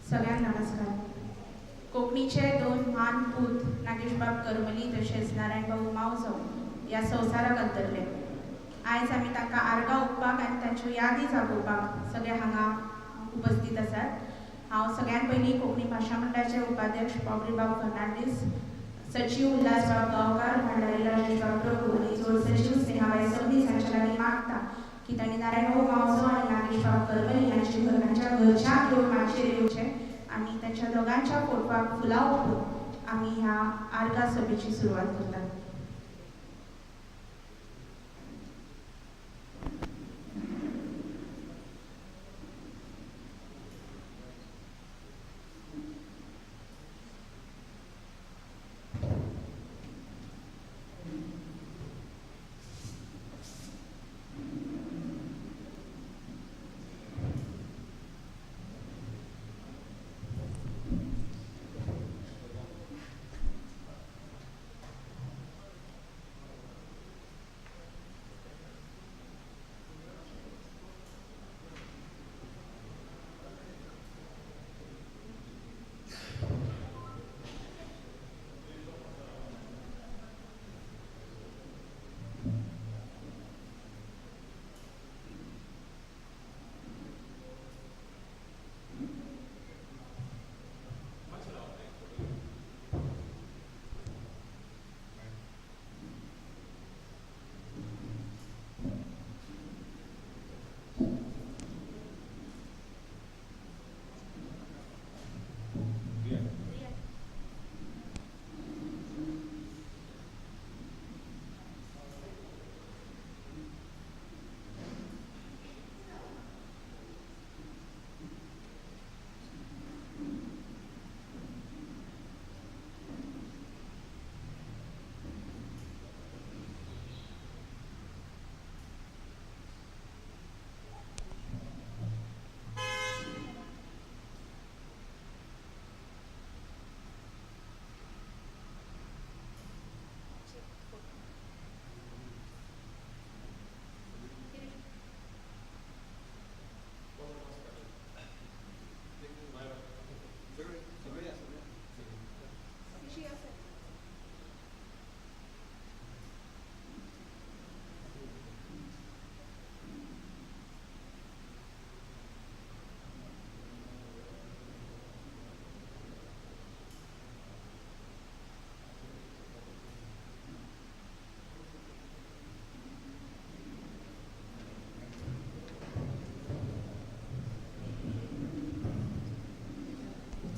सगळ्यांक नमस्कार. कोंकणीचे दोन म्हान पूत नागेशबाब करमली तशेंच नारायणबाबू मावजो ह्या संवसाराक अंतरले. आयज आमी तांकां आर्गां ओंपपाक आनी तांच्यो यादी जागोवपाक सगळे हांगा उपस्थित आसात. हांव सगळ्यात पयलीं कोंकणी भाशा मंडळाचे उपाध्यक्ष बाबरीबाब फर्नांडीस, सचीव उल्हासबाब गांवकार, भांडारी राजेशबाब प्रभू आनी जोड सचीव स्नेहाबाई सबनीस हांच्या लागीं मागता की तांणी नारायणबाबू मावजो आनी नागेशबाब करमली हांच्या घरच्यांक घेवन माचयेर येवचें आनी तांच्या दोगांच्या फोटवाक फुलां ओंपून आमी ह्या आर्गां सभेची सुरवात करतात.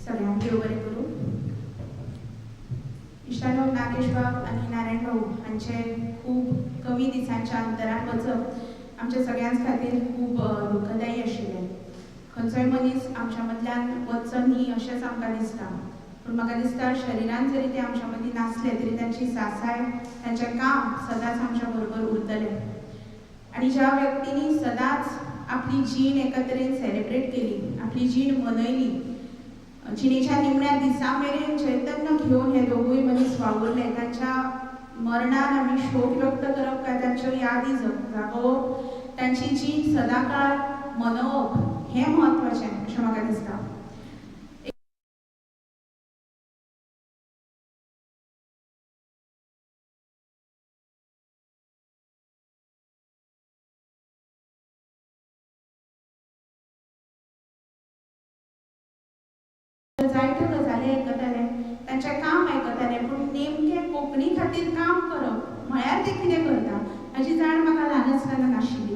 सगळ्यांक देव बरें करूं. इश्टानो, नागेशबाब आनी नारायणबाबू हांचे खूब कमी दिसांच्या अंतरान वचप आमच्या सगळ्यांच खातीर खूब दुखदायी आशिल्लें. खंयचोय मनीस आमच्या मदल्यान वचचो न्ही अशेंच आमकां दिसता, पूण म्हाका दिसता शरिरान जरी ते आमच्या मदीं नासले तरी तांची सासाय, तांचें काम सदांच आमच्या बरोबर उरतलें. आनी ज्या व्यक्तींनी सदांच आपली जीण एका तरेन सेलिब्रेट केली, आपली जीण मनयली, जिणेच्या निमण्या दिसा मेरेन चैतन्य घेवन हे दोगूय मनीस वावुरले, तांच्या मरणान आमी शोक व्यक्त करप काय तांच्यो यादी जागोवप, तांची जीण सदांकाळ मनोवप हें म्हत्वाचें अशें म्हाका दिसता. जायत्यो गजाली आयकताले, तांचें काम आयकताले, पूण नेमकें कोंकणी खातीर काम करप म्हळ्यार ते कितें करता हाची जाण म्हाका ल्हान आसतना नाशिल्ली.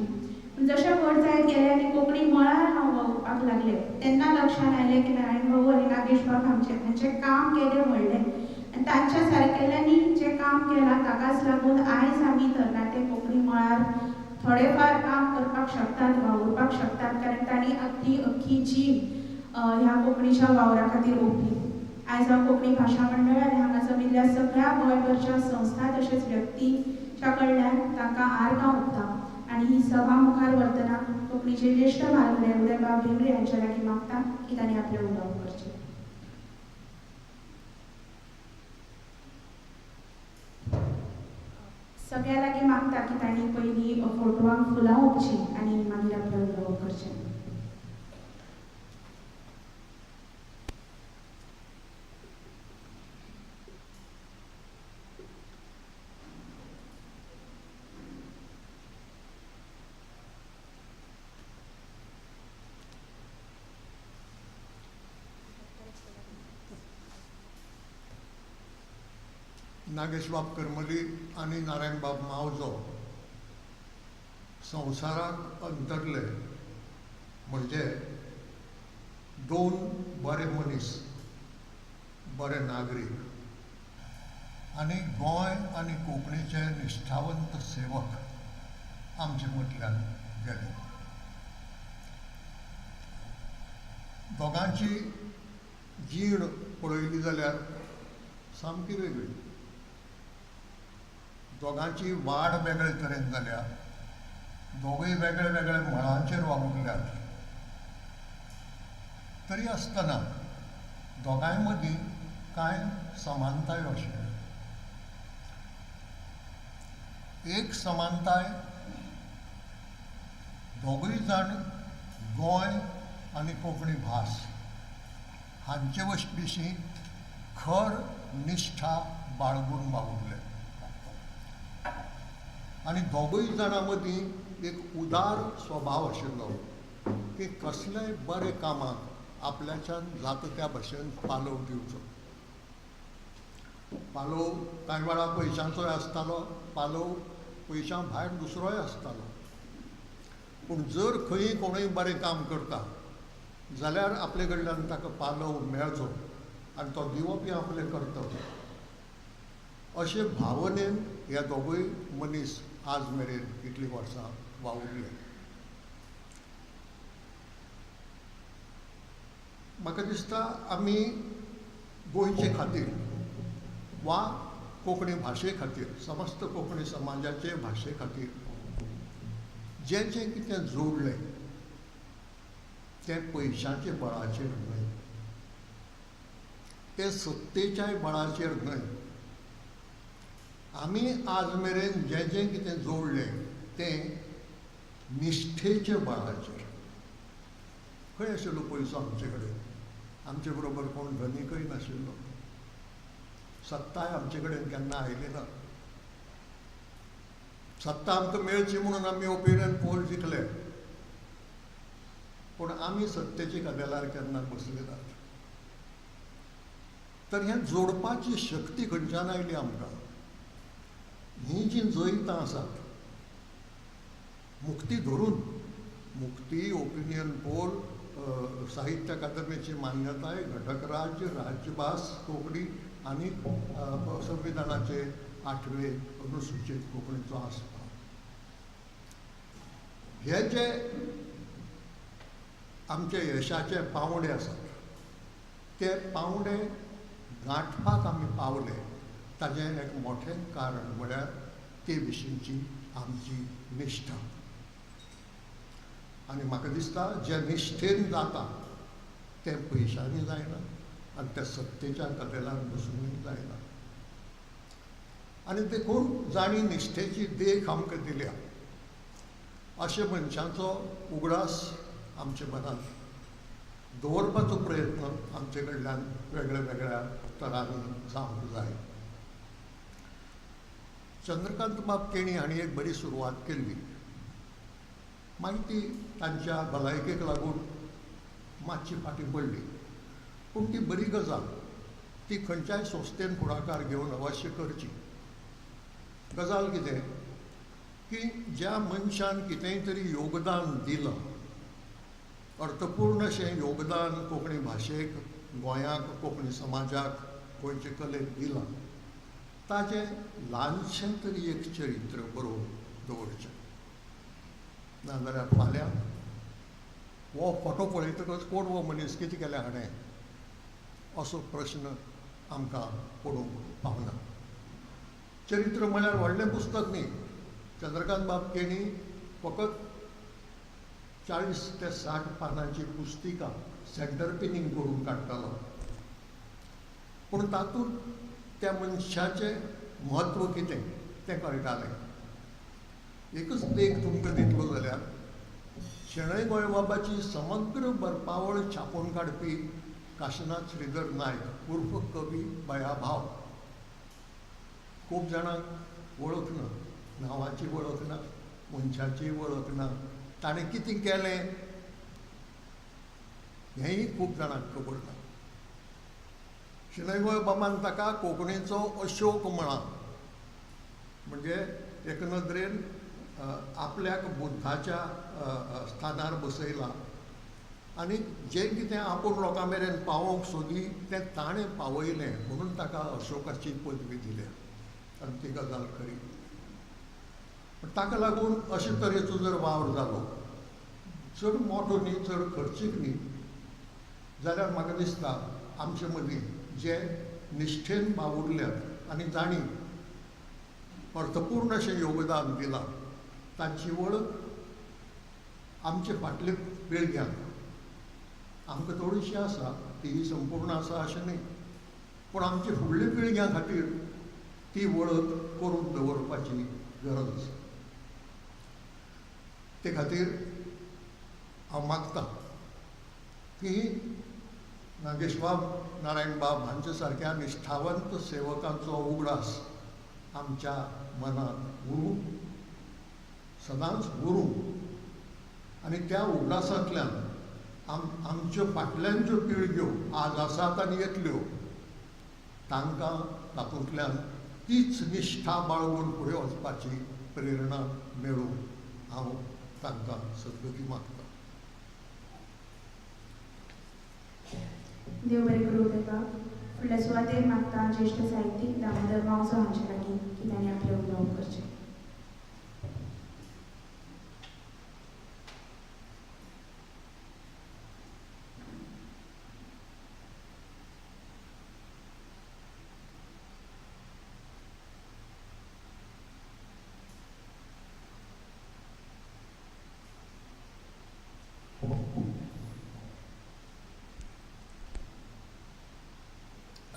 पूण जशें व्हड जायत गेलें आनी कोंकणी मळार हांव वावुरपाक लागलें तेन्ना लक्षांत आयलें की नारायणबाबू आनी नागेशबाब हांचें काम केदें व्हडलें आनी तांच्या सारकेल्यांनी जें काम केलां ताकाच लागून आयज आमी तरणाटे कोंकणी मळार थोडेफार काम करपाक शकतात, वावुरपाक शकतात, कारण तांणी आपली अख्खी जीण ह्या कोंकणीच्या वावरा खातीर ओंपली. आयज हांव कोंकणी भाशा मंडळ आनी हांगा जमिल्ल्या सगळ्या गोंयभरच्या संस्था तशेंच व्यक्तीच्या कडल्यान तांकां आर्गां ओंपता आनी ही सभा मुखार व्हरतना कोंकणीचे ज्येश्ठ म्हालगडे उदयबाब भेंब्रे हांच्या लागीं मागता की तांणी आपलें उलोवप करचें. सगळ्या लागीं मागता की तांणी पयलीं फोटवांक फुलां ओंपचीं आनी मागीर आपलें उलोवप करचें. नागेशबाब करमली आनी नारायणबाब मावजो संवसाराक अंतरले म्हणजे दोन बरे मनीस, बरे नागरीक आनी गोंय आनी कोंकणीचे निश्ठावंत सेवक आमचे मदल्यान गेले. दोगांची जीण पळयली जाल्यार सामकी वेगळी. दोगांची वाड वेगळे तरेन जाल्या, दोगूय वेगळे वेगळे मळांचेर वावुरल्यात, तरी आसतना दोगांय मदीं कांय समानतायो आशिल्ल्यो. एक समानताय, दोगूय जाण गोंय आनी कोंकणी भास हांचे विशीं खर निश्ठा बाळगून वावुरले आनी दोगूय जाणां मदीं एक उदार स्वभाव आशिल्लो की कसलेय बरे कामाक आपल्याच्यान जाता त्या भशेन पालव दिवचो. पालव कांय वेळा पयशांचोय आसतालो, पालव पयशां भायर दुसरोय आसतालो. पूण जर खंय कोणूय बरें काम करता जाल्यार आपले कडल्यान ताका पालव मेळचो आनी तो दिवप हें आपलें कर्तव्य, अशे भावनेन ह्या दोगूय मनीस आज मेरेन इतलीं वर्सां वावुरले. म्हाका दिसता आमी गोंयचे खातीर वा कोंकणी भाशे खातीर, समस्त कोंकणी समाजाचे भाशे खातीर जें जें कितें जोडलें तें पयशांच्या बळाचेर न्हय, तें सत्तेच्याय बळाचेर न्हय. आमी आज मेरेन जें जें कितें जोडलें तें निश्ठेच्या बळाचेर. खंय आशिल्लो पयसो आमचे कडेन? आमचे बरोबर कोण धनीकय नाशिल्लो, सत्ताय आमचे कडेन केन्ना आयली ना. सत्ता आमकां मेळची म्हणून आमी ओपिनियन पोल जिखले, पूण आमी सत्तेच्या कदेलार केन्ना बसले नात. तर हें जोडपाची शक्ती खंयच्यान आयली आमकां? हीं जीं जैतां आसात मुक्ती धरून, मुक्ती, ओपिनियन पोल, साहित्य अकादमीची मान्यताय, घटक राज्य, राजभास कोंकणी आनी संविधानाचे 8वे अनुसुचीत कोंकणीचो आस्पाव, हे जे आमचे यशाचे पावंडे आसात ते पावंडे गांठपाक आमी पावले ताजें एक मोठें कारण म्हळ्यार ते विशींची आमची निश्ठा. आनी म्हाका दिसता जे निश्ठेन जाता तें पयशांनी जायना आनी त्या सत्तेच्या कदेलार बसुनूय जायना. आनी देखून जांणी निश्ठेची देख आमकां दिल्या अशे मनशांचो उगडास आमच्या मनांत दवरपाचो प्रयत्न आमचे कडल्यान वेगळ्या वेगळ्या तरांनी जावंक जाय. चंद्रकांत बाब केणी हांणी एक बरी सुरवात केल्ली, मागीर ती तांच्या भलायकेक लागून मातशी फाटीं पडली, पूण ती बरी गजाल, ती खंयच्याय संस्थेन फुडाकार घेवन अवश्य करची. गजाल कितें की ज्या मनशान कितेंय तरी योगदान दिलां, अर्थपूर्ण अशें योगदान कोंकणी भाशेक, गोंयाक, कोंकणी समाजाक, गोंयचे कलेक दिलां, ताजें ल्हानशें तरी एक चरित्र बरोवन दवरचें. नाजाल्यार फाल्यां हो फोटो पळयतकच कोण हो मनीस, कितें केलें हाणें, असो प्रश्न आमकां पडूंक पावना. चरित्र म्हळ्यार व्हडलें पुस्तक न्ही. चंद्रकांत बाब केणी फकत 40 ते 60 पानांची पुस्तिका सेंटर पिनींग करून काडटालो, पूण तातूंत त्या मनशाचें म्हत्व कितें तें कळटालें. एकच देख तुमकां दितलो जाल्यार शणै गोंयबाबाची समग्र बरपावळ छापून काडपी काशिनाथ श्रीधर नायक उर्फ कवी बयाभाव, खूब जाणांक वळख ना, नांवाची वळख ना, मनशाची वळख ना, ताणें कितें केलें हेंय खूब जाणांक खबर ना. शणै गोंयबाबान ताका कोंकणीचो अशोक म्हळा. म्हणजे एक नदरेन आपल्याक बुद्धाच्या स्थानार बसयला आनी जें कितें आपूण लोकां मेरेन पावोवंक सोदी तें ताणें पावयलें म्हणून ताका अशोकाची पदवी दिल्या. आनी ती गजाल खरी. पण ताका लागून अशे तरेचो जर वावर जालो, चड मोठो न्ही, चड खर्चीक न्ही, जाल्यार म्हाका दिसता आमचे मदीं जे निश्ठेन वावुरल्यात आनी जांणी अर्थपूर्ण अशें योगदान दिलां तांची वळख आमचे फाटले पिळग्यांक, आमकां थोडीशी आसा, तीय संपूर्ण आसा अशें न्ही, पूण आमचे फुडल्या पिळग्यां खातीर ती वळख करून दवरपाची गरज आसा. ते खातीर हांव मागतां की नागेशबाब, नारायणबाब हांचे सारक्या निश्ठावंत सेवकांचो उगडास आमच्या मनांत उरूं, सदांच उरूं आनी त्या उगडासांतल्यान आमच्यो फाटल्यान ज्यो पिळग्यो आज आसात आनी येतल्यो तांकां तातूंतल्यान तीच निश्ठा बाळगून फुडें वचपाची प्रेरणा मेळूं हांव तांकां सद्गती मागतां. देव बरें करूं उदयबाब. फुडल्या सुवातेर मागता ज्येश्ठ साहित्यीक दामोदर मावजो हांचे लागीं की तांणी आपलें उलोवप करचें.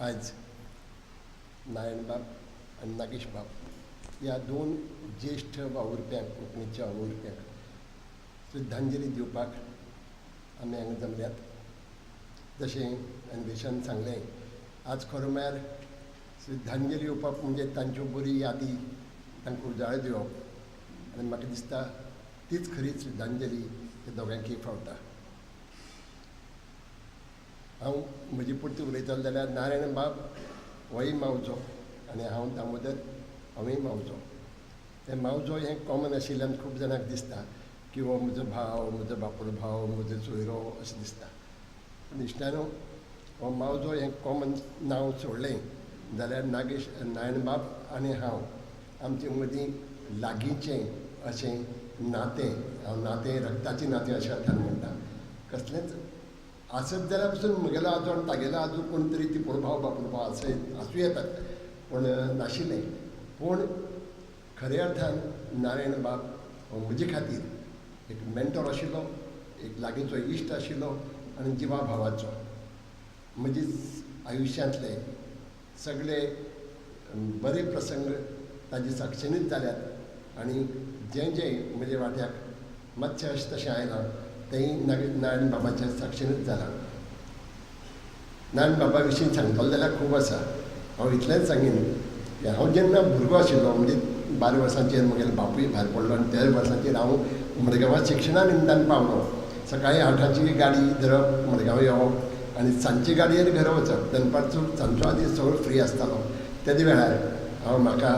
आज नारायणबाब आनी नागेशबाब ह्या दोन ज्येश्ठ वावुरप्यांक, कोंकणीच्या वावुरप्यांक श्रद्धांजली दिवपाक आमी हांगा जमल्यात. जशें अन्वेशान सांगलें, आज खरो म्हळ्यार श्रद्धांजली दिवपाक म्हणजे तांच्यो बरी यादी तांकां उजाळो दिवप आनी म्हाका दिसता तीच खरी श्रद्धांजली त्या दोगांकय फावता. हांव म्हजे पुरती उलयतलो जाल्यार नारायणबाब होय मावजो आनी हांव दामोदर हांवूय मावजो. तें मावजो हें कॉमन आशिल्ल्यान खूब जाणांक दिसता की हो म्हजो भाव, म्हजो बापूल भाव, म्हजो सोयरो अशें दिसता. पूण इश्टानो, हो मावजो हें कॉमन नांव सोडलें जाल्यार नागेश, नारायणबाब आनी हांव आमचे मदीं लागींचें अशें नातें, हांव नातें रक्ताचें नातें अशें अर्थान म्हणटा. कसलेंच आसत जाल्यार पसून म्हगेलो आजो आनी तागेलो आजो कोण तरी तिपोल भाव बापूल भाव आसूं येतात, पूण नाशिल्लें. पूण खऱ्या अर्थान नारायणबाब हो म्हजे खातीर एक मेंटोर आशिल्लो, एक लागींचो इश्ट आशिल्लो आनी जिवा भावाचो. म्हजे आयुश्यांतले सगळे बरे प्रसंग ताजे साक्षीनूच जाल्यात आनी जें जें म्हज्या वाट्याक मातशें अशें तशें आयलां तेंय नारायण बाबाच्या साक्षीनूच जालां. नारायण बाबा विशीं सांगतलो जाल्यार खूब आसा. हांव इतलेंच सांगीन की हांव जेन्ना भुरगो आशिल्लो, म्हणजे 12 वर्सांचेर म्हगेलो बापूय भायर पडलो आनी 13 वर्सांचेर हांव मडगांवां शिक्षणा निमतान पावलो. सकाळीं 8ांची गाडी धरप, मडगांव येवप आनी सांजचे गाडयेर घरा वचप. दनपारचो सांजचो आदी सगळो फ्री आसतालो. तेदे वेळार हांव म्हाका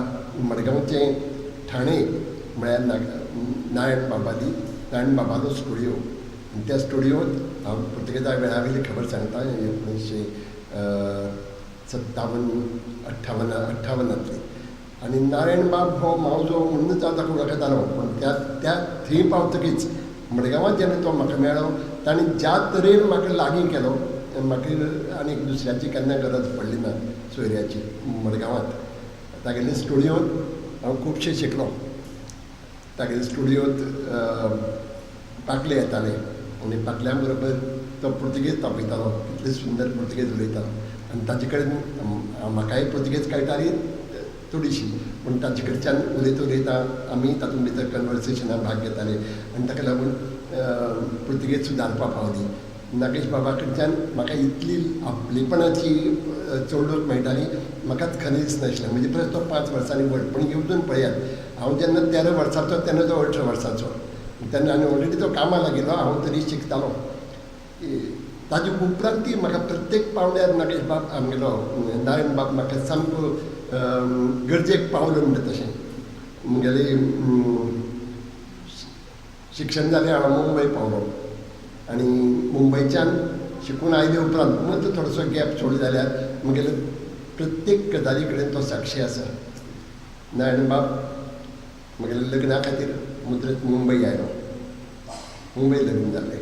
मडगांवचें ठाणे म्हळ्यार नारायण बाबाली, नारायण बाबालो स्टुडियो, त्या स्टुडियोंत हांव पुर्तुगेजा वेळा वयली खबर सांगता, 1957 58. आनी नारायणबाब हो मावजो म्हणूनच हांव ताका वळखतालो. पूण त्या त्या थंय पावतकीच मडगांवांत जेन्ना तो म्हाका मेळ्ळो, ताणें ज्या तरेन म्हाका लागीं केलो, म्हाका आनी दुसऱ्याची केन्ना गरज पडली ना सोयऱ्याची. मडगांवांत तागेले स्टुडियोंत हांव खुबशें शिकलो. तागेले स्टुडियोंत पाकले येताले आनी पाकल्यां बरोबर तो पुर्तुगेज तापयतालो, कितले सुंदर पुर्तुगेज उलयतालो. आनी ताचे कडेन म्हाकाय पुर्तुगेज कळटाली थोडीशी, पूण ताचे कडच्यान उलयता उलयता आमी तातूंत भितर कन्वर्सेशनाक भाग घेताले आनी ताका लागून पुर्तुगेज सुदारपाक पावली. नागेश बाबा कडच्यान म्हाका इतली आपलेपणाची चलणूक मेळटाली, म्हाकाच खरें दिसनाशिल्लें. म्हजे परस तो 5 वर्सांनी व्हड, पूण येवजून पळयात, हांव जेन्ना 13 वर्सांचो तेन्ना तो 18 वर्सांचो, तेन्ना आनी ऑलरेडी तो कामाक लागिल्लो, हांव तरी शिकतालो. ताजे उपरांत ती म्हाका प्रत्येक पावंड्यार नागेश बाब आमगेलो नारायण बाब म्हाका सामको गरजेक पावलो म्हणटा तशें. म्हगेली शिक्षण जालें, हांव मुंबय पावलो आनी मुंबयच्यान शिकून आयले उपरांत मदीं थोडोसो गॅप सोडलो जाल्यार म्हगेले प्रत्येक गजाली कडेन तो साक्षी आसा. नारायण बाब म्हगेल्या लग्ना खातीर मुद्रत मुंबय आयलो. मुंबय लग्न जालें.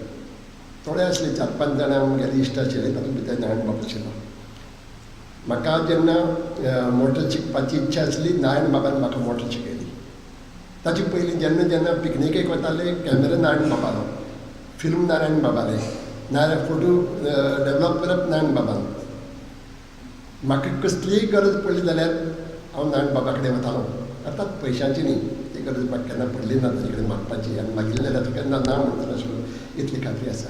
थोडे आसले 4-5 जाणां म्हगेले इश्ट आशिल्ले, तातूंत भितर नारायण बाब आशिल्लो. म्हाका जेन्ना मोटर शिकपाची इच्छा आसली, नारायण बाबान म्हाका मोटर शिकयली. ताचे पयलीं जेन्ना जेन्ना पिकनिकेक वताले, कॅमेरा नारायण बाबालो, फिल्म नारायण बाबालें, नारायण फोटो डेवलप करप नारायण बाबान. म्हाका कसलीय गरज पडली जाल्यार हांव नारायण बाबा कडेन वतालो. अर्थात पयशांची न्ही, ती गरज म्हाका केन्ना पडली ना ताजे कडेन मागपाची, आनी मागिल्लें जाल्यार तो केन्ना ना म्हणचो नाशिल्लो इतली खात्री आसा.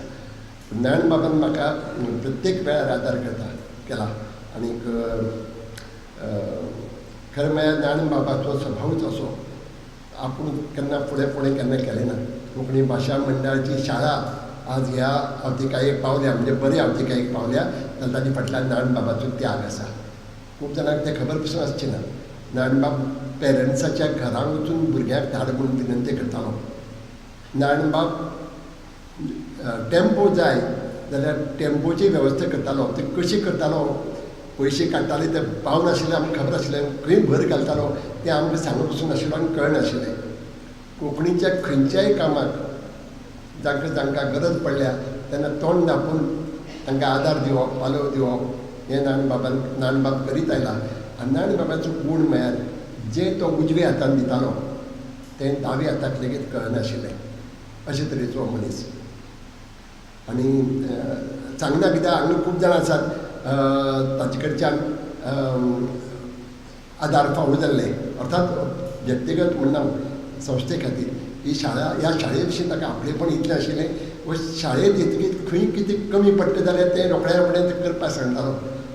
नारायण बाबान म्हाका प्रत्येक वेळार आदार केला. आनीक खरें म्हळ्यार नारायण बाबाचो स्वभावूच असो, आपूण केन्ना फुडें फुडें केन्ना केलें ना. कोंकणी भाशा मंडळाची शाळा आज ह्या आवतिकायेक पावल्या, म्हणजे बरे आवतिकायेक पावल्या, जाल्यार ताजे फाटल्यान नारायण बाबाचो त्याग आसा. खूब जाणांक तें खबर पसून आसची ना. नारायण बाब पेरंट्साच्या घरांत वचून भुरग्यांक धाड म्हूण विनंती करतालो. नारायण बाब टेम्पो जाय जाल्यार टेम्पोची वेवस्था करतालो. ती कशी करतालो, पयशे काडटाले ते पावनाशिल्ले, आमकां खबर आशिल्लें, खंय भर घालतालो तें आमकां सांगूंक पसून नाशिल्लो आनी कळनाशिल्लें. कोंकणीच्या खंयच्याय कामाक जांकां जांकां गरज पडल्या तेन्ना तोंड धांपून तांकां आदार दिवप, पालव दिवप हें नारायण बाबान नारायण बाब करीत आयला. आनी नारायण बाबाचो गूण म्हळ्यार जें तो उजव्या हातान दितालो तें दाव्या हाताक लेगीत कळनाशिल्लें, अशे तरेचो मनीस. आनी सांगना कित्याक हांगा खूब जाणां आसात ताचे कडच्यान आदार फावो जाल्ले, अर्थात व्यक्तिगत म्हणना, संस्थे खातीर. ही शाळा, ह्या शाळे विशीं ताका आपलेपण इतलें आशिल्लें, व शाळेंत येतकीर खंय कितें कमी पडटा जाल्यार तें रोखड्या रोखडें तें करपाक सांगतालो,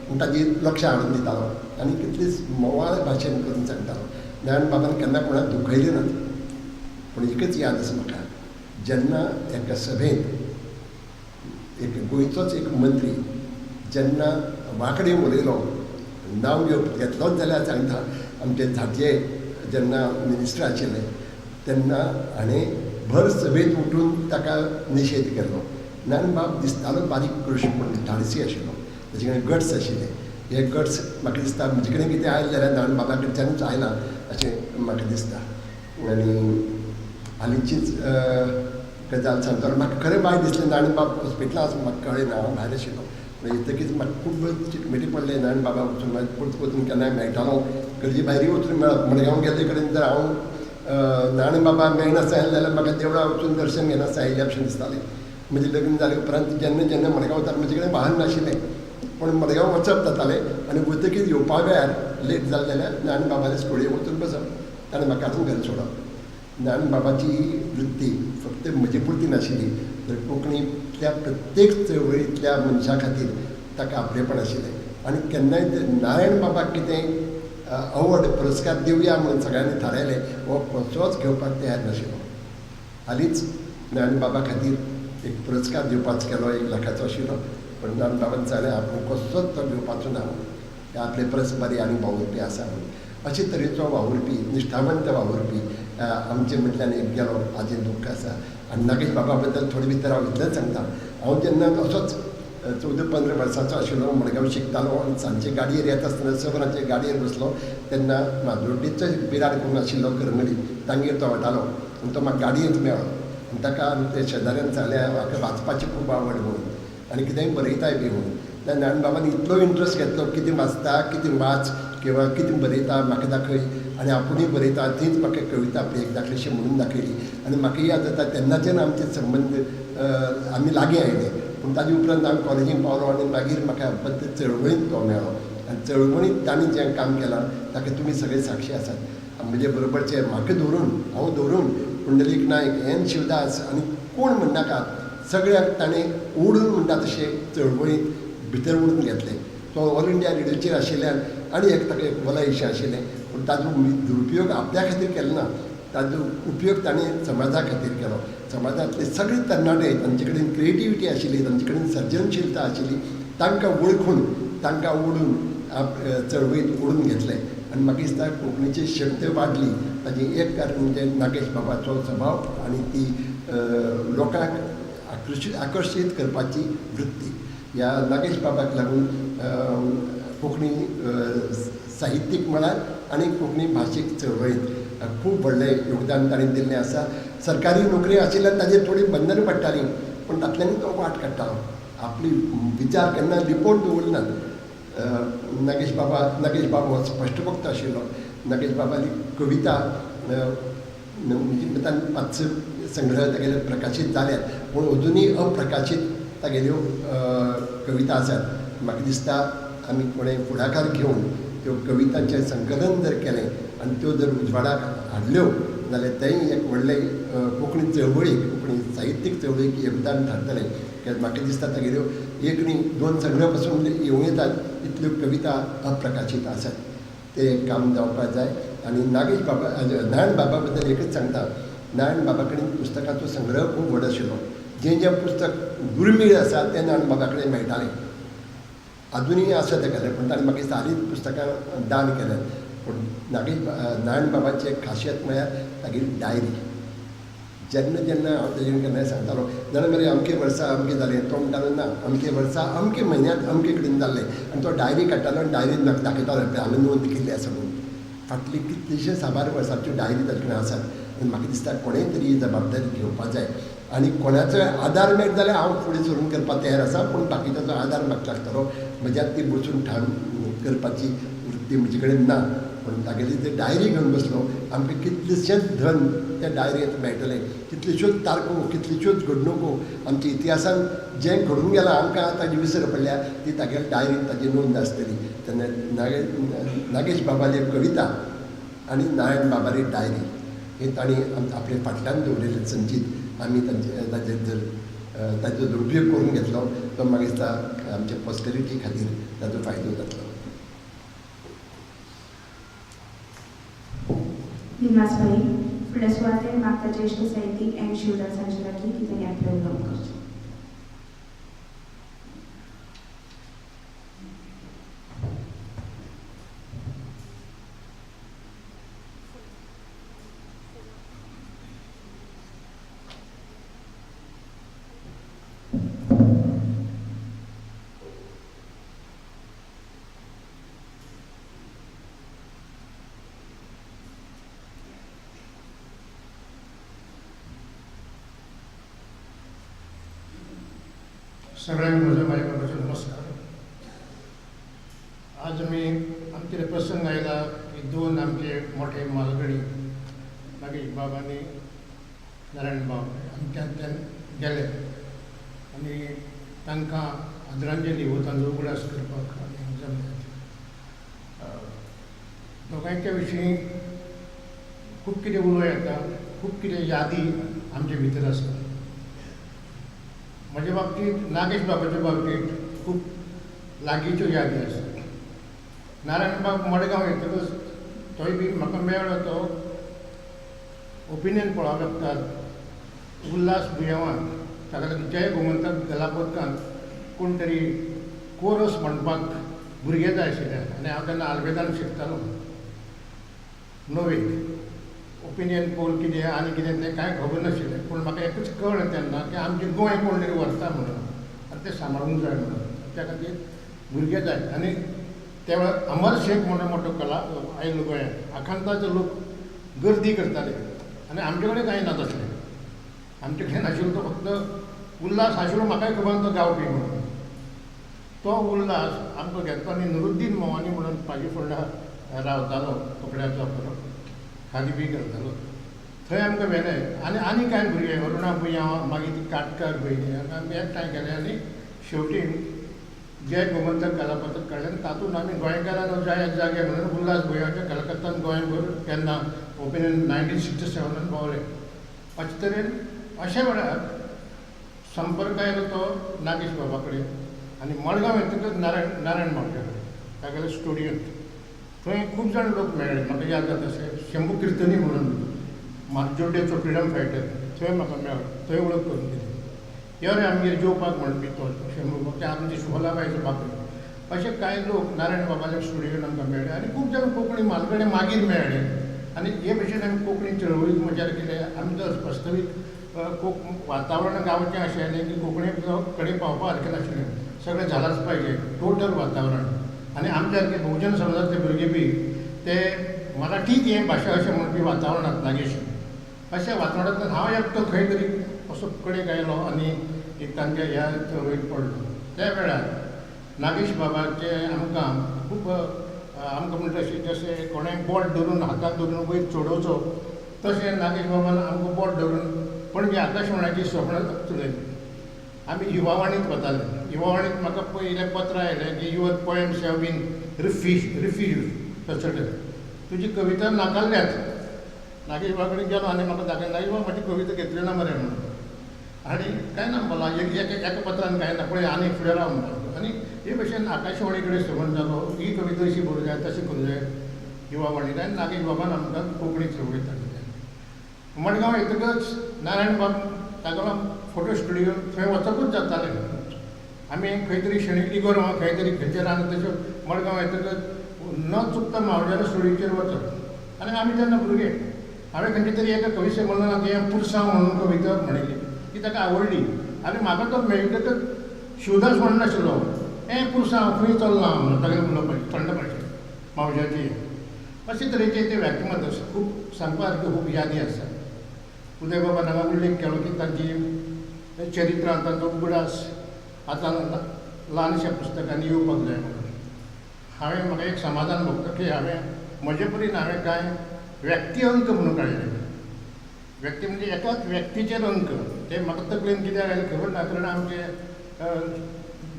पूण ताजेर लक्ष हाडून दितालो आनी कितलीच मोवाळ भाशेन करून सांगतालो. नारायण बाबान केन्ना कोणाक दुखयलें ना. पूण एकच याद आसा म्हाका, जेन्ना एका सभेंत एक गोंयचोच एक मंत्री जेन्ना वांकडें उलयलो, नांव घेतलोच जाल्यार सांगता, आमचे झांटये जेन्ना मिनिस्टर आशिल्ले तेन्ना हाणें भर सभेंत उठून ताका निशेध केलो. नारायण बाब दिसतालो बारीक कृश, पूण धाडसी आशिल्लो, ताचे कडेन गट्स आशिल्ले. हे गट्स म्हाका दिसता म्हजे कडेन कितें आयलें जाल्यार नारायण बाबा कडच्यानूच आयलां अशें म्हाका दिसता. आनी हालींचीच गजाल सांगता, म्हाका खरें वायट दिसलें. नारायण बाब हॉस्पिटलांत आसून म्हाका कळ्ळें ना, हांव भायर आशिल्लो. येतकीच म्हाका खूब चिटमिटी पडले. नारायण बाबा वचून मागीर परत वचून केन्नाय मेळटालो, गरजे भायरूय वचून मेळप. मडगांव गेल्ले कडेन जर हांव नारायण बाबा मेळनासता आयलें जाल्यार म्हाका देवळां वचून दर्शन घेनासता आयिल्ल्या भशेन दिसतालें. म्हजें लग्न जाले उपरांत जेन्ना जेन्ना मडगांव वतालें, म्हजे कडेन वाहन नाशिल्लें, पूण मडगांव वचप जातालें आनी वतकीच येवपा वेळार लेट जालें जाल्यार नारायण बाबाले स्कुडयेक वचून बसप, ताणें म्हाका आजून घर सोडप. नारायण बाबाची ही वृत्ती फक्त म्हजे पुरती नाशिल्ली, तर कोंकणींतल्या प्रत्येक चळवळींतल्या मनशा खातीर ताका आपलेपण आशिल्लें. आनी केन्नाय नारायण बाबाक कितें अवॉर्ड पुरस्कार दिवया म्हणून सगळ्यांनी थारायलें, हो कसोच घेवपाक तयार नाशिल्लो. हालींच नारायण बाबा खातीर एक पुरस्कार दिवपाचो केलो, 1 लाखाचो आशिल्लो, पूण नारायण बाबान सांगलें आपूण कसोच तो घेवपाचो ना, आपले परस बरी आनी वावुरपी आसा म्हणून. अशे तरेचो वावुरपी, निश्ठावंत वावुरपी आमचे मदल्यान एक गेलो, हाजें दुख्ख आसा. आनी नागेश बाबा बद्दल थोडे भितर हांव इतलेंच सांगता, हांव जेन्ना असोच 14-15 वर्सांचो आशिल्लो, मडगांव शिकतालो आनी सांजचे गाडयेर येता आसतना 6 वरांचे गाडयेर बसलो तेन्ना माजोड्डेचो बिराड करून आशिल्लो करमली, तांगेर तो वतालो आनी तो म्हाका गाडयेंत मेळ्ळो. आनी ताका ते शेजाऱ्यान सांगलें म्हाका वाचपाची खूब आवड म्हणून आनी कितेंय बरयताय बी म्हणून. तेन्ना नारायण बाबान इतलो इंट्रस्ट घेतलो, कितें वाचता, कितें वाच किंवा कितें बरयता म्हाका दाखय, आनी आपुणूय बरयता तीच म्हाका कविता आपली एक दाखलीशी म्हणून दाखयली. आनी म्हाका याद जाता तेन्नाच्यान आमचे संबंद आमी लागीं आयले. पूण ताजे उपरांत हांव कॉलेजीक पावलो आनी मागीर म्हाका बद्द चळवळींत तो मेळ्ळो आनी चळवळींत ताणें जें काम केलां ताका तुमी सगळे साक्षी आसात. म्हजे बरोबरचे म्हाका धरून, हांव धरून पुंडलीक नायक, एन शिवदास आनी कोण म्हणनाका, सगळ्यांक ताणें ओडून म्हणटा तशें चळवळींत भितर ओडून घेतलें. तो ऑल इंडिया रेडियोचेर आशिल्ल्यान आनी एक ताका एक वलयशें आशिल्लें, पूण ताजो दुरुपयोग आपल्या खातीर केलो ना, ताजो उपयोग ताणें समाजा खातीर केलो. समाजांतले सगळे तरणाटे तांचे कडेन क्रिएटिविटी आशिल्ली, तांचे कडेन सर्जनशीलता आशिल्ली, तांकां वळखून तांकां ओडून चळवळींत ओडून घेतलें आनी म्हाका दिसता कोंकणीची शक्त वाडली. ताजें एक कारण म्हणजे नागेश बाबाचो स्वभाव आनी ती लोकांक आकर्शीत करपाची वृत्ती. ह्या नागेश बाबाक लागून कोंकणी साहित्यीक मळार आनी कोंकणी भाशीक चळवळींत खूब व्हडलें योगदान ताणें दिल्लें आसा. सरकारी नोकरी आशिल्ल्यान ताजेर थोडीं बंधनां पडटालीं पूण तातूंतल्यानूय तो वाट काडटालो. आपली विचार केन्ना लिपोवन दवरनात. नागेश बाब हो स्पश्टवक्तो आशिल्लो. नागेश बाबाली कविता म्हणजे 5 संग्रह तागेले प्रकाशीत जाल्यात पूण अजुनूय अप्रकाशीत तागेल्यो कविता आसात. म्हाका दिसता आमी कोणें फुडाकार घेवन त्यो कवितांचें संकलन जर केलें आनी त्यो जर उजवाडाक हाडल्यो जाल्यार तेंय एक व्हडलें कोंकणी चळवळीक, कोंकणी साहित्यीक चळवळीक योगदान थारतलें. कित्याक म्हाका दिसता तागेल्यो एक न्ही 2 संग्रह पसून येवं येतात इतल्यो कविता अप्रकाशीत आसात. तें काम जावपाक जाय. आनी नागेश बाबा नारायण बाबा बद्दल एकच सांगता, नारायण बाबा कडेन पुस्तकाचो संग्रह खूब व्हड आशिल्लो. जें जें पुस्तक दुर्मीळ आसा तें नारायण बाबा कडेन मेळटालें. आजुनूय आसा तें कडेन, पूण ताणें म्हाका दिसता हालींच पुस्तकां दान केल्यात. पूण नारायण बाबाची एक खासियत म्हळ्यार तागेली डायरी. जेन्ना जेन्ना हांव ताजे केन्नाय सांगतालो जाल्यार मरे अमके वर्सा अमकें जालें, तो म्हणटालो ना अमके वर्सा अमके म्हयन्यांत अमके कडेन जाल्लें. आनी तो डायरी काडटालो आनी डायरीन म्हाका दाखयतालो हांवें नोंद केल्ली आसा म्हणून. फाटली कितलीशे साबार वर्सांच्यो डायरी ताजे कडेन आसात. आनी म्हाका दिसता कोणेंय तरी ही जबाबदारी घेवपाक जाय आनी कोणाचोय आदार मेळत जाल्यार हांव फुडें सरून करपाक तयार आसा, पूण बाकीच्याचो आदार म्हाका लागतलो. म्हज्यान ती बसून ठाण करपाची वृत्ती म्हजे कडेन ना. पूण तागेली जी डायरी घेवन बसलो आमकां कितलेशेंच धन त्या डायरेंत मेळटलें, कितल्योश्योच तारखो, कितल्योश्योच घडणुको आमच्या इतिहासान जें घडून गेलां आमकां ताजी विसर पडल्या ती तागेल्या डायरींत ताजी नोंद आसतली. तेन्ना नागेश बाबाली कविता आनी नारायण बाबाली डायरी हे तांणी आपले फाटल्यान दवरिल्लें संचीत आमी ताचेर जर ताचो जर उपयोग करून घेतलो तो म्हाका दिसता आमच्या पॉस्टेरिटी खातीर ताचो फायदो जातलो. दिनवास भाई, फुडल्या सुवातेर मागता ज्येश्ठ साहित्यीक एन शिवदास हांचे लागीं की तांणी आपलें उलोवप करचें. सगळ्यांक म्हजो माझ्या बाबाचो नमस्कार. आज आमी आमचेर प्रसंग आयला की 2 आमचे मोठे मालगडी नागेश बाब आनी नारायण बाब आमच्यांतल्यान गेले आनी तांकां आदरांजली हो तांचो उगडास करपाक आमी जमल्यात. दोगांयच्या विशीं खूब कितें उलोवं येता, खूब कितें यादी आमचे भितर आसा. म्हज्या बाबतींत नागेश बाबाच्या बाबतींत खूब लागींच्यो यादी आसा. नारायण बाब मडगांव येतकच तोय बी म्हाका मेळ्ळो तो ओपिनियन पळोवपाक लागतात उल्हास बुयांवान ताका लागून जय गोमंतक गलापथकान कोण तरी कोरस म्हणपाक भुरगे जाय आशिल्ले आनी हांव तेन्ना आल्बेदान शिकतालो णवेक. ओपिनियन पोल कितें आनी कितें तें कांय खबर नाशिल्लें, पूण म्हाका एकूच कळ्ळें तेन्ना की आमचें गोंय कोण तरी व्हरता म्हणून आनी तें सांबाळूंक जाय म्हणून, त्या खातीर भुरगे जाय. आनी त्या वेळार अमर शेख म्हणून मोठो कला आयलो गोंयांत, आखांताचे लोक गर्दी करताले आनी आमचे कडेन कांय ना तसलें. आमचे कडेन नाशिल्लो तो फक्त उल्हास आशिल्लो, म्हाकाय खबर ना तो गावपी म्हणून. तो उल्हास आमकां घेतलो आनी नुरुद्दीन मोवानी म्हणून पाजी फोंडा रावतालो, कपड्याचो आपलो खादी बी करतालो, थंय आमकां व्हेलें. आनी आनी कांय भुरगे अरुणा बुयांव, मागीर ती काटकार भयणी, आमी एकठांय केले आनी शेवटी जय गोमंतक कलापथक काडलें आनी तातूंत आमी गोंयकारान जाय जागे म्हणून उल्हास बुयांवच्या कलकत्तान गोंयभर केन्ना ओपिनियन 1967 पावले. अशे तरेन अशा वेळार संपर्क आयलो तो नागेश बाबा कडेन आनी मडगांव येतकच नारायण बाबाच्या कडेन तागेल्या स्टुडियोंत. थंय खूब जाण लोक मेळ्ळे म्हाका याद जाता अशें. शंभू किर्तनी म्हणून मार्जोड्डेचो फ्रिडम फायटर, थंय म्हाका मेळ्ळो, थंय वळख करून दिली. यो रे आमगेर जेवपाक म्हणपी तो शंभू, ते आमचे शुभलाबायचो बापूय. अशे कांय लोक नारायण बाबाच्या स्टुडियोन आमकां मेळ्ळे आनी खूब जाण कोंकणी म्हालगडे मागीर मेळ्ळे. आनी हे भशेन आमी कोंकणी चळवळीक मजा केले. आमी तर वास्तवीक वातावरण गांवचें आशिल्लें की कोंकणी कडेन पावपा सारकें नाशिल्लें, सगळें जालांच पाहिजे टोटल वातावरण. आनी आमच्या सारके बहुजन समाजांतले भुरगे बी ते मराठीच हें भाशा अशें म्हणपी वातावरणांत नागेश अशा वातावरणांतल्यान हांव एकटो खंय तरी असो कडेक आयलो आनी एक तांच्या ह्या चळवळीक पडलो. त्या वेळार नागेश बाबाचे आमकां खूब आमकां म्हणटा अशें जशें कोणें बोट धरून हाताक धरून वयर चडोवचो तशें नागेश बाबान आमकां बोट धरून पणजे आकाशवाण्याची सपनां चलयली. आमी युवावाणीत वताले. युवावाणीत म्हाका पयलें पत्र आयलें की your poems have been refuse तसले तुजी कविता नाकारल्यात. नागेश बाबा कडेन गेलो आनी म्हाका दाखयलें, नागेश बाबा म्हजी कविता घेतली ना मरे म्हणून. आनी कांय ना म्हणला एका एका पत्रान कांय ना, पळय आनी फुडें राव म्हणटा. आनी हे भशेन आकाशवाणी कडेन संबंद जालो, ही कविता अशी बरोवंक जाय तशें करूंक जाय युवावाणीत. आनी नागेश बाबान आमकां कोंकणी चळवळीत हाडली. मडगांव येतकच नारायण बाब तागेलो फोटो स्टुडियो थंय वचपूच जातालें. आमी खंय तरी शेणिल्ली गोरवां खंय तरी खंयचे रान तशें मडगांव येतकच न चुकता मावज्याच्या स्टुडियोचेर वचप. आनी आमी तेन्ना भुरगे, हांवें खंयचे तरी एका कवी संमेलनाक हें पुरसांव म्हणून कविता म्हणिल्ली ती ताका आवडली. आनी म्हाका तो मेळटकच शिवदास म्हणनाशिल्लो, हें पुरसांव खंय चल्लां म्हणून तागेलें उलोवपाचें थंड भाशेन मावज्याची. अशे तरेचे ते व्यक्तिमत्व खूब सांगपा सारक्यो खूब यादी आसा. उदय बाबान हांगा उल्लेख केलो की तांची चरित्रां तांचो उगडास आतां ल्हानशा पुस्तकांनी येवपाक जाय म्हणून. हांवें म्हाका एक समाधान भोगता की हांवें म्हजे परीन हांवें कांय व्यक्ती अंक म्हणून काडले. व्यक्ती म्हणजे एकाच व्यक्तीचेर अंक, ते म्हाका तकलेन कित्याक आयलें खबर ना, कारण आमचे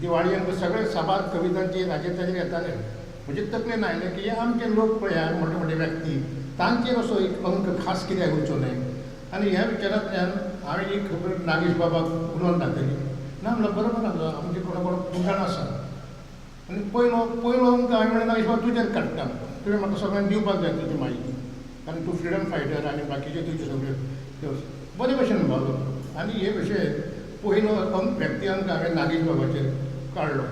दिवाळी अंक सगळे साबार कवितांचे हाजेर ताजेर येताले. म्हणजे तकलेन आयलें की हे आमचे लोक पळय मोठे मोठे व्यक्ती तांचेर असो एक अंक खास कित्याक उरचो न्हय. आनी ह्या विचारांतल्यान हांवें ही खबर नागेश बाबाक उलोवन दाखयली. ना म्हणल्यार बरोबर आसा, आमचे कोणा कोण खूब जाण आसा. आनी पयलो पयलो अंक हांवें म्हणलें नागेश बाबा तुजेर काडटा, तुवें म्हाका सगळ्यांक दिवपाक जाय तुजी म्हायती, कारण तूं फ्रिडम फायटर आनी बाकीचे तुजे सगळे त्यो बरे भशेन भावलो. आनी हे भशेन पयलो अंक व्यक्ती अंक हांवें नागेश बाबाचेर काडलो.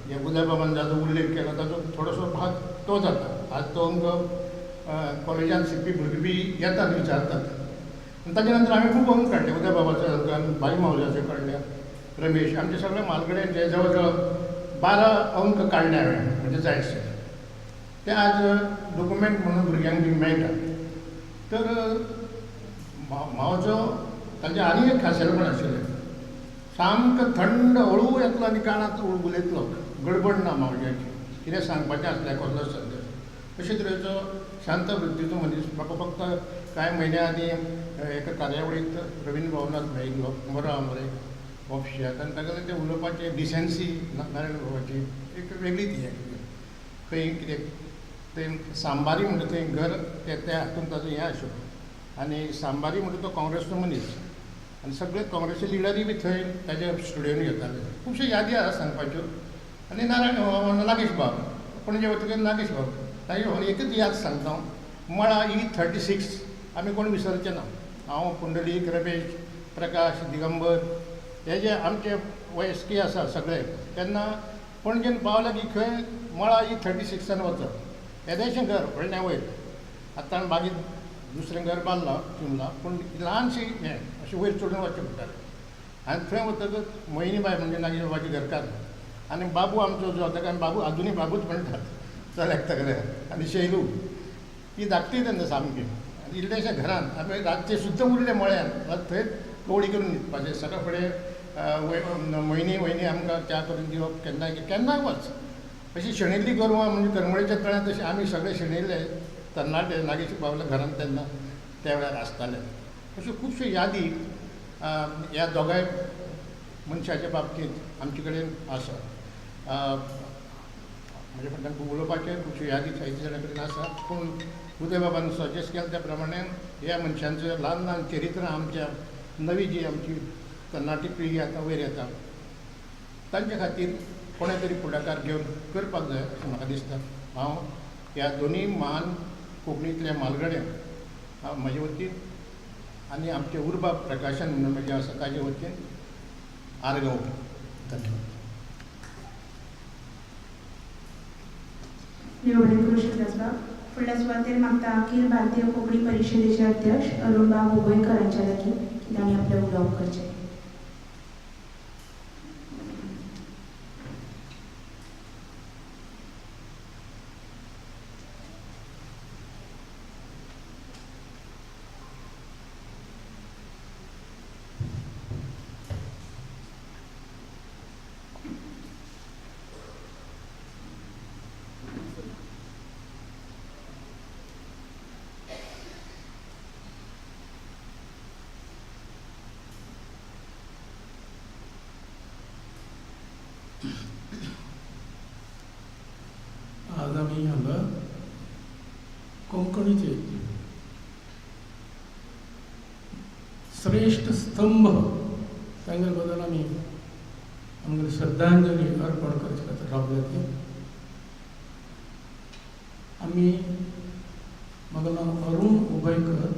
हे उदय बाबान जाचो उल्लेख केला ताचो थोडोसो भाग तो जाता. आज तो अंक कॉलेजान शिकपी भुरगीं बी येतात विचारतात. आनी ताच्या नंतर हांवें खूब अंक काडले, उदय बाबाचे अंक, भाई मावज्याचे काडले, रमेश, आमचे सगळे म्हालगड्यांचे जवळ जवळ 12 अंक काडले हांवें, म्हणजे जाय आशिल्ले ते आज डॉक्युमेंट म्हणून भुरग्यांक बी मेळटा. तर मावजो ताचें आनी एक खाशेलपण आशिल्लें, सामकें थंड हळू येतलो आनी कानांत उलयतलो, गडबड ना मावज्याची, कितें सांगपाचें आसलें कसलोच संदेश. अशे तरेचो शांत वृत्तीचो मनीस. म्हाका फक्त कांय म्हयन्या आदीं एका कार्यावळींत रवींद्र भवनांत मेळिल्लो, बरो आहा मरे ऑफिसाक. आनी तागेलें तें उलोवपाचें डिसेंसी नारायण बाबाची एक वेगळीच हें खंय कितें तें सांबारी म्हणटा थंय घर ते हातून ताचो हें आशिल्लो. आनी सांबारी म्हणटा तो काँग्रेसचो मनीस आनी सगळे काँग्रेसचे लिडरूय बी थंय ताच्या स्टुडियोन घेताले. खुबश्यो यादी आसा सांगपाच्यो. आनी नारायण नागेश बाब पणजे वतकीर नागेश बाब ताजे बाब एकच याद सांगता हांव, मळा E36 आमी कोण विसरचे ना. हांव, पुंडलीक, रमेश, प्रकाश, दिगंबर हे जे आमचे वयस्की आसा सगळे तेन्ना पणजेन पावले की खंय मळा E36 वचप, येदेशें घर व्हडलें वयर. आतां मागीर दुसरें घर बांदलां चिमला, पूण ल्हानशी हें अशें वयर चडून वचचें पडटालें. आनी थंय वतकच मोहिनी बाय म्हणजे नागेश बाबाची घरकार आनी बाबू आमचो जो ताका आमी बाबू आजुनूय बाबूच म्हणटात चल्याक तगले, आनी शैलू ती धाकटी तेन्ना सामकी. आनी इल्लेशा घरान आमी रातचे सुद्दां उरले मळ्यान, थंय कवळी करून न्हिदपाचें. सकाळ फुडें मोहिनी वयनी आमकां च्या करून दिवप, केन्नाय केन्नाय वच. अशी शेणिल्ली गोरवां म्हणजे करमळेच्या तळ्यांत तशें आमी सगळे शेणिल्ले तरणाटे नागेश बाबाल्या घरान तेन्ना त्या वेळार आसताले. अश्यो खुबश्यो यादी ह्या दोगांय मनशाच्या बाबतींत आमचे कडेन आसा. म्हज्या फाटल्यान खूब उलोवपाचें खुबश्यो यादी जायत्या जाणां कडेन आसा, पूण उदय बाबान सजेस्ट केलें त्या प्रमाणे ह्या मनशांचें ल्हान ल्हान चरित्रां आमच्या नवी जी आमची तरणाटी पिळगी आतां वयर येता तांचे खातीर कोणें तरी फुडाकार घेवन करपाक जाय अशें म्हाका दिसता. हांव ह्या दोनूय महान कोंकणींतल्या म्हालगड्यांक म्हजे वतीन आनी आमचें उर्बा प्रकाशन म्हणून जें आसा ताजे वतीन आर्गां ओंपता. धन्यवाद. देव बरें करूं शिवदासबाब. फुडल्या सुवातेर मागता अखिल भारतीय कोंकणी परिशदेचे अध्यक्ष अरुणबाब उभयकर हांच्या लागीं की तांणी आपलें उलोवप करचें. आज आमी हांगा कोंकणीचे श्रेष्ठ स्तंभ तांगे बद्दल आमी आमगेली श्रद्धांजली अर्पण करचे खातीर रावल्या ती. आमी म्हाका नांव अरुण उभयकर,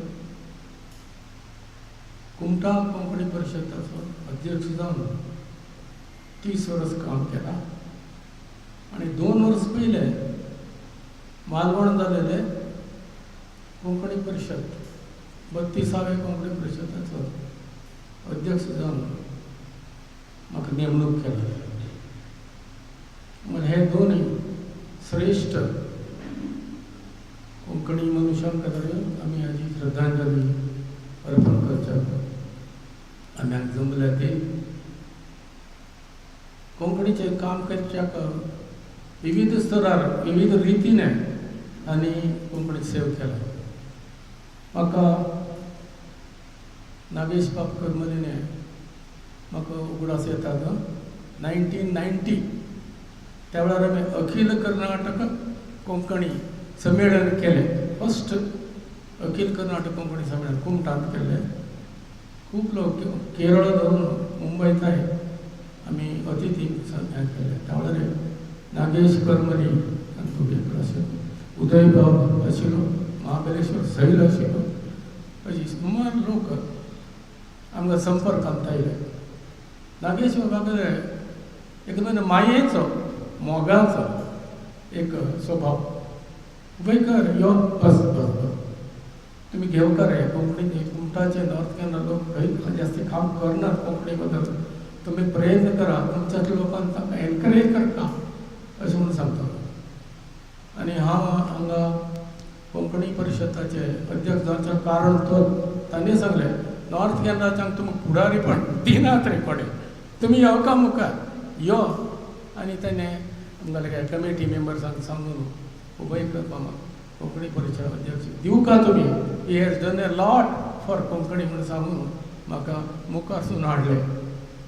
कुमठा कोंकणी परिशदाचो अध्यक्ष जावन 30 वर्स काम केलां आनी 2 वर्स पयलें मालवण जालेले कोंकणी परिशद 32व्या कोंकणी परिशदाचो अध्यक्ष जावन म्हाका नेमणूक केली. म्हण हे दोनूय श्रेश्ठ कोंकणी मनुष्यांक खातीर आमी हाजी श्रद्धांजली अर्पण करच्याक आमी हांगा जमल्या ती. कोंकणीचें काम करच्याक विविध स्तरार विविध रितीने आनी कोंकणी सेव केला. म्हाका नागेश बाब करमलीने म्हाका उगडास येता 1990 त्या वेळार आमी अखिल कर्नाटक कोंकणी संमेलन केलें. फर्स्ट अखिल कर्नाटक कोंकणी संमेलन कुमठांत केल्लें. खूब लोक केरळ धरून मुंबय थंय आमी अतिथी हें केलें. त्या वेळार नागेश करमली आनी आशिल्लो, उदय बाब आशिल्लो, महाबलेश्वर सैल आशिल्लो, अशी सुमार लोक आमकां संपर्कांत आयले. नागेश बाबागेर एकदम मायेचो मोगाचो एक स्वभाव. उभयकर यो बस बस बस तुमी घेवकार हे कोंकणी कुमठाचे नॉर्थ कॅनरा लोक खंय जास्ती काम करनात कोंकणी बद्दल, तुमी प्रयत्न करा, तुमच्या लोकांक तांकां एनकरेज करता अशें म्हणून सांगता. आनी हांव हांगा कोंकणी परिशदाचे अध्यक्ष जावचें कारण तो तांणी सांगलें नॉर्थ कॅनराच्यान तुमकां फुडारीपण दिनात रे कोणे, तुमी येवका मुखार यो. आनी ताणें आमगेले कमिटी मेंबर्सांक सांगून उभयकर मामा कोंकणी परिशद अध्यक्ष दिवका तुमी, he has done a lot for Konkani म्हणून सांगून म्हाका मुखारसून हाडलें.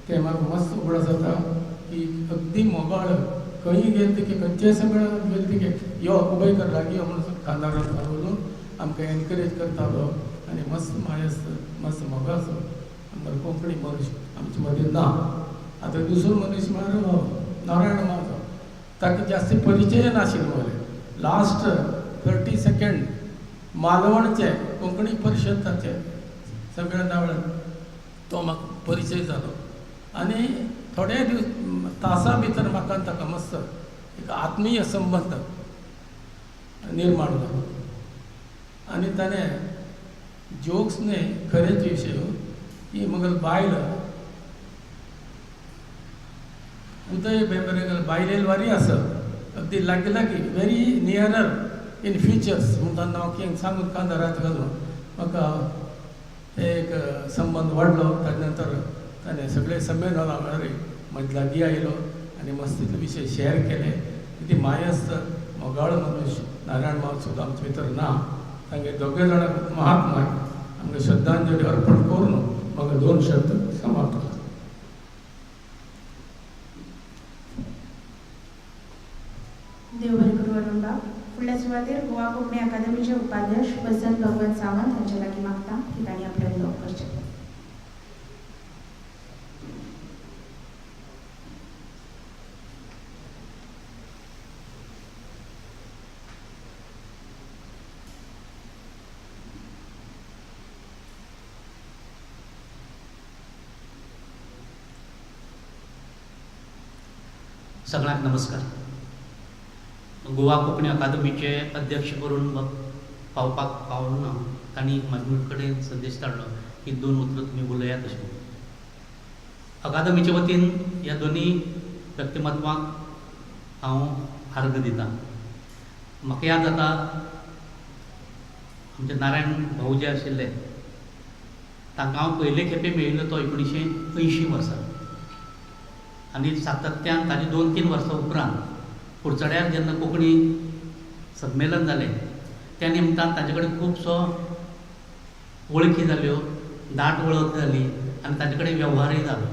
तें म्हाका मस्त उगडास जाता की अगदी मोगाळ खंय गेले की खंयचेय संमेलनाक गेले की यो उभयकर लागीं यो म्हणून खांदार उलोवन आमकां एनकरेज करतालो. आनी मस्त मायेस्त मस्त मोगाचो आमकां कोंकणी मनीस आमचे मदीं ना. आतां दुसरो मनीस म्हळ्यार नारायण मावजो, ताका जास्ती परिचय नाशिल्लो मरे. लास्ट 32 मालवणचे कोंकणी परिशदाचे संमेलना वेळार तो म्हाका परिचय जालो आनी थोडे दीस तासा भितर म्हाका ताका मस्त एक आत्मीय संबंद निर्माण जालो. आनी ताणें जोक्स न्हय खरेंच विशय की म्हगेली बायल उदय भेंब्रेगेले बायलेल वारी आसा अगदी लागीं लागीं व्हेरी नियरर इन फ्युचर्स म्हणून तांकां म्हाका सांगून कांदार हात घालून म्हाका ते एक संबंद वाडलो. ताजे नंतर ताणें सगळे संमेलना वेळार म्हज्या लागीं आयलो आनी मस्त तितले विशय शेअर केले. ती मायस्त मोगाळ मनीस नारायण माव सुद्दां आमचे भितर ना. तांगे दोगे जाणांक महात्मा आमकां श्रद्धांजली अर्पण करून म्हाका 2 शब्द समाप्त करता. देव बरें करूं अरुणबाब. फुडल्या सुवातेर गोवा कोंकणी अकादमीचे उपाध्यक्ष वसंत भगवंत सावंत हांचे लागीं मागता की तांणी आपलें उलोवप करचें. सगळ्यांक नमस्कार. गोवा कोंकणी अकादमीचे अध्यक्ष करून पावपाक पावलो ना, तांणी म्हजे कडेन संदेश धाडलो की दोन उतरां तुमी उलयात अशें म्हणून. अकादमीचे वतीन ह्या दोनूय व्यक्तिमत्वांक हांव आर्गां दितां. म्हाका याद जाता आमचे नारायण भाऊ जे आशिल्ले तांकां हांव पयले खेपे मेळिल्लो तो 1980 वर्सा, आनी सातत्यान ताजे 2-3 वर्सां उपरांत कुडचड्यार जेन्ना कोंकणी संमेलन जालें त्या निमतान ताजे कडेन खुबसो वळखी जाल्यो, दाट वळख जाली आनी ताजे कडेन वेव्हारय जालो.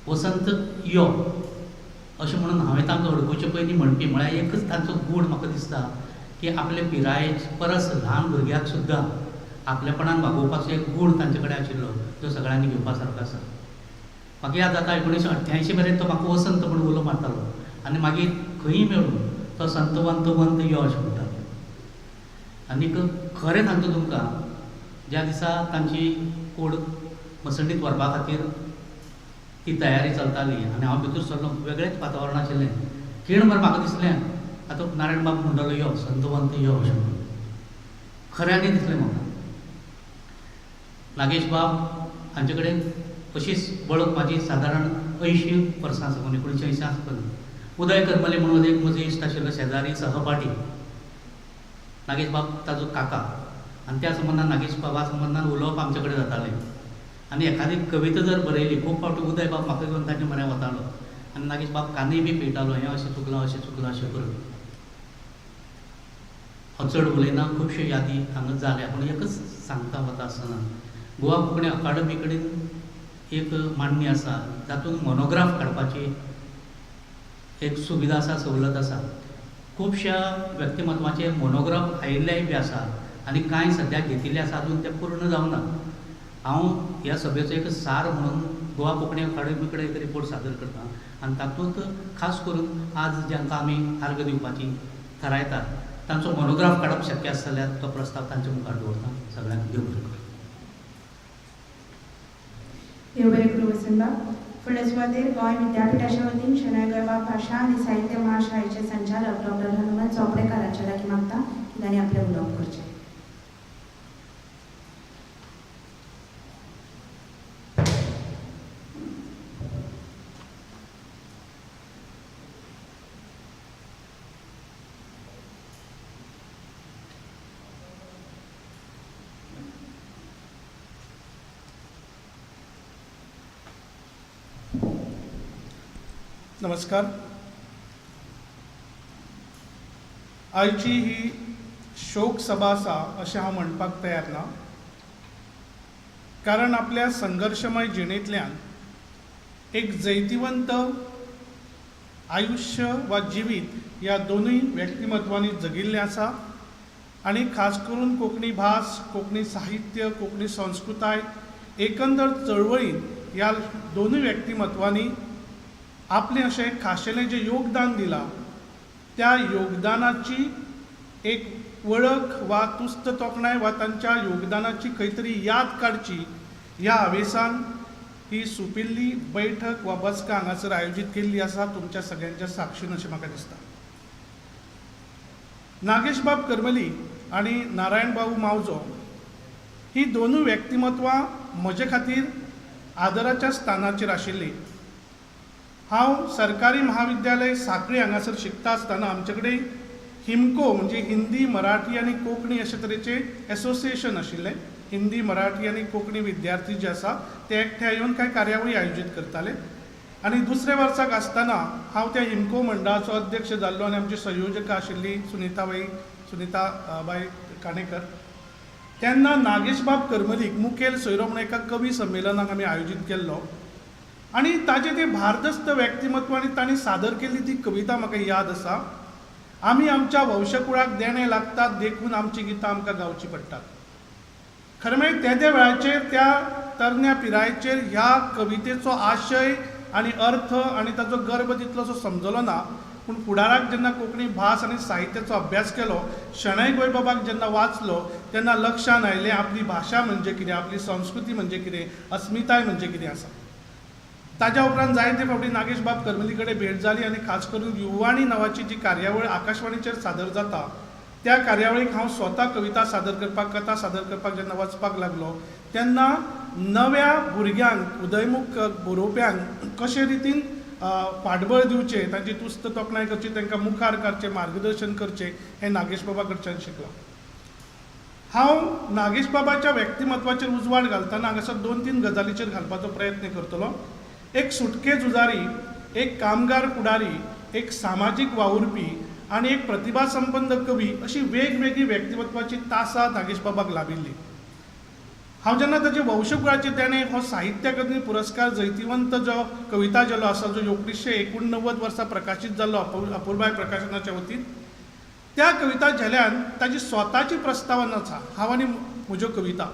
वसंत यो अशें म्हणून हांवें तांकां अडकुचे पयलीं म्हणपी, म्हळ्यार एकच तांचो गूण म्हाका दिसता की आपले पिराये परस ल्हान भुरग्याक सुद्दां आपलेपणान वागोवपाचो एक गूण तांचे कडेन आशिल्लो जो सगळ्यांनी घेवपा सारको आसा. म्हाका याद जाता 1988 मेरेन तो म्हाका वसंत म्हूण उलो मारतालो आनी मागीर खंयी मेळूं तो संत वंत वंत यो अशें म्हणटालो. आनीक खरें सांगता तुमकां, ज्या दिसा तांची कूड मसंडीत व्हरपा खातीर ती तयारी चलताली आनी हांव भितर सरलो, वेगळेंच वातावरण आशिल्लें. खीणभर म्हाका दिसलें आतां नारायण बाब म्हणटालो यो संतवंत यो अशें म्हणून, खऱ्यांनी दिसलें म्हाका. नागेश बाब हांचे कडेन अशीच वळख म्हाजी सादारण 80 वर्सां साकून, 1980 साकून. उदय करमली म्हणून एक म्हजो इश्ट आशिल्लो, शेजारी सहपाठी. नागेश बाब ताजो काका आनी त्या संबंदान नागेश बाबा संबंदान उलोवप आमचे कडेन जातालें. आनी एखादी कविता जर बरयली, खूब फावटी उदय बाब म्हाका घेवन तांच्या म्हऱ्यान वतालो आनी नागेश बाब कानय बी पिळटालो, हें अशें चुकलां, अशें चुकलां, अशें करून. हांव चड उलयना, खुबश्यो यादी हांगा जाल्या, पूण एकच सांगता वता आसतना गोवा कोंकणी अकादमी कडेन एक मांडणी आसा तातूंत मोनोग्राफ काडपाची एक सुविधा आसा, सवलत आसा. खुबश्या व्यक्तिमत्वाचे मोनोग्राफ आयिल्लेय बी आसा आनी कांय सद्याक घेतिल्ले आसा, अजून ते पूर्ण जावना. हांव ह्या सभेचो एक सार म्हणून गोवा कोंकणी अकादमी कडेन एक रिपोर्ट सादर करता आनी तातूंत खास करून आज जांकां आमी आर्गां दिवपाची थारायतात तांचो मोनोग्राफ काडप शक्य आसा जाल्यार तो प्रस्ताव तांचे मुखार दवरता. सगळ्यांक देव बरें करूं. देव बरें करूं वसंतबाब. फुडले सुवातेर गोंय विद्यापिठाच्या वतीन शणै गोंयबाब भाशा आनी साहित्य महाशाळेचे संचालक डॉक्टर हनुमंत चोपडेकार हांच्या लागीं मागता की तांणी आपलें उलोवप करचें. नमस्कार. आयची ही शोक सभा आसा अशें हांव म्हणपाक तयार ना, कारण आपल्या संघर्शमय जिणेंतल्यान एक जैतिवंत आयुश्य वा जिवीत ह्या दोनूय व्यक्तिमत्वांनी जगिल्लें आसा आनी खास करून कोंकणी भास, कोंकणी साहित्य, कोंकणी संस्कृताय एकंदर चळवळीन ह्या दोनूय व्यक्तिमत्वांनी आपलें अशें खाशेलें जें योगदान दिलां त्या योगदानाची एक वळख वा तुस्त तोखणाय वा तांच्या योगदानाची खंय तरी याद काडची ह्या हावेसान ही सुपिल्ली बैठक वा बसका हांगासर आयोजीत केल्ली आसा तुमच्या सगळ्यांच्या साक्षीन अशें म्हाका दिसता. नागेशबाब करमली आनी नारायणबाबू मावजो ही दोनूय व्यक्तिमत्वां म्हजे खातीर आदराच्या स्थानाचेर आशिल्लीं. हांव सरकारी महाविद्यालय सांखळी हांगासर शिकता आसतना आमचे कडेन हिमको म्हणजे हिंदी, मराठी आनी कोंकणी अशे तरेचे एसोसिएशन आशिल्लें. हिंदी, मराठी आनी कोंकणी विद्यार्थी जे आसा ते एकठांय येवन कांय कार्यावळी आयोजीत करताले आनी दुसऱ्या वर्साक आसतना हांव त्या हिमको मंडळाचो अध्यक्ष जाल्लो आनी आमची संयोजका आशिल्ली सुनिताबाई काणेकर. तेन्ना नागेशबाब करमलीक मुखेल सोयरो म्हणून एका कवी संमेलनाक आमी आयोजीत केल्लो आनी ताजें तें भारदस्त व्यक्तिमत्व आनी तांणी सादर केल्ली ती कविता म्हाका याद आसा. आमी आमच्या वंशकुळाक देणें लागतात देखून आमचीं गितां आमकां गावचीं पडटात. खरें म्हळ्यार तेद्या वेळाचेर त्या तरण्या पिरायेचेर ह्या कवितेचो आशय आनी अर्थ आनी ताचो गर्भ तितलोसो समजलो ना, पूण फुडाराक जेन्ना कोंकणी भास आनी साहित्याचो अभ्यास केलो, शणै गोंयबाबाक जेन्ना वाचलो तेन्ना लक्षांत आयलें आपली भाशा म्हणजे कितें, आपली संस्कृती म्हणजे कितें, अस्मिताय म्हणजे कितें आसा. ताज्या उपरांत जायते फावटी नागेश बाब करमली कडेन भेट जाली आनी खास करून युवाणी नांवाची जी कार्यावळ आकाशवाणीचेर सादर जाता त्या कार्यावळीक हांव स्वता कविता सादर करपाक, कथा सादर करपाक जेन्ना वचपाक लागलो तेन्ना नव्या भुरग्यांक, उदयमुख बरोवप्यांक कशे रितीन फाटबळ दिवचें, तांची तुस्त तोखणाय करची, तांकां मुखार काडचें, मार्गदर्शन करचें हें नागेश बाबा कडच्यान शिकलां. हांव नागेश बाबाच्या व्यक्तिमत्वाचेर उजवाड घालतना हांगासर 2-3 गजालीचेर घालपाचो प्रयत्न करतलो. एक सुटके झुजारी, एक कामगार फुडारी, एक सामाजीक वावुरपी आनी एक प्रतिभा संपन्न कवी अशी वेगवेगळी व्यक्तिमत्वाची तासां नागेश बाबाक लाभिल्ली. हांव जेन्ना ताचे वंशकुळाचे ताणें हो साहित्य अकादमी पुरस्कार जैतिवंत जो कविता झेलो आसा जो 1989 वर्सा प्रकाशीत जाल्लो अपुरबाय प्रकाशनाच्या वतीन, त्या कविता झेल्यान ताजी स्वताची प्रस्तावना आसा, हांव आनी म्हज्यो कविता.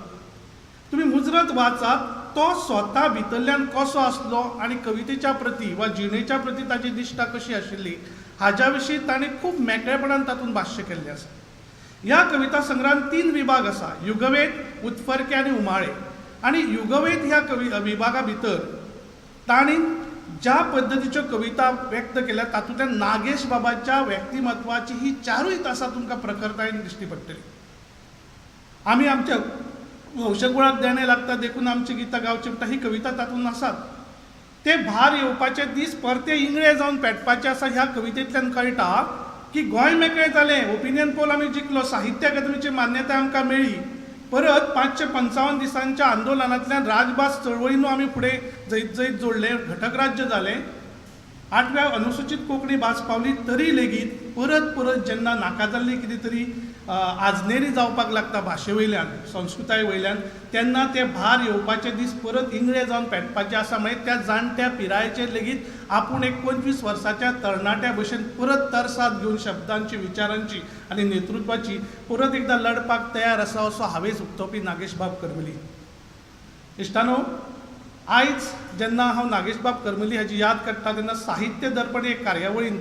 तुमी मुजरत वाचात, तो स्वता भितरल्यान कसो आसलो आनी कवितेच्या प्रती वा जिणेच्या प्रती ताजी निश्ठा कशी आशिल्ली हाज्या विशीं ताणें खूब मेकळेपणान तातूंत भाश्य केल्लें आसा. ह्या कविता संग्रहांत 3 विभाग आसा, युगवेद, उत्फर्के आनी उमाळे. आनी युगवेद ह्या विभागा भितर तांणी ज्या पद्दतीच्यो कविता व्यक्त केल्या तातूंतल्यान नागेश बाबाच्या व्यक्तिमत्वाची ही 4 तासां तुमकां प्रखरतायेन दिश्टी पडटली. आमी आमच्या वंशकुळाक देणें लागता देखून आमची गितां गावची म्हणटा ही कविता तातूंत आसात. ते भार येवपाचे दीस परते इंगळे जावन पेटपाचे आसा ह्या कवितेंतल्यान कळटा की गोंय मेकळें जालें, ओपिनियन पोल आमी जिखलो, साहित्य अकादमीची मान्यताय आमकां मेळ्ळी, परत 555 दिसांच्या आंदोलनांतल्यान राजभास चळवळीनू आमी फुडें जैत जैत जोडलें, घटक राज्य जालें, 8व्या अनुसुचीत कोंकणी भास पावली, तरी लेगीत परत परत जेन्ना नाका जाल्ली कितें तरी आजनेरी जावपाक लागता भाशे वयल्यान, संस्कृताये वयल्यान, तेन्ना ते भार येवपाचे दीस परत इंगळे जावन पेटपाचे आसा. मागीर त्या जाणट्या पिरायेचेर लेगीत आपूण एक 25 वर्साच्या तरणाट्या भशेन परत तरसाद घेवन शब्दांची, विचारांची आनी नेतृत्वाची परत एकदां लढपाक तयार आसा असो हावेस उक्तोवपी नागेश बाब करमली. इश्टानो, आयज जेन्ना हांव नागेश बाब करमली हाजी याद काडटा तेन्ना साहित्य दर्पण एक कार्यावळीन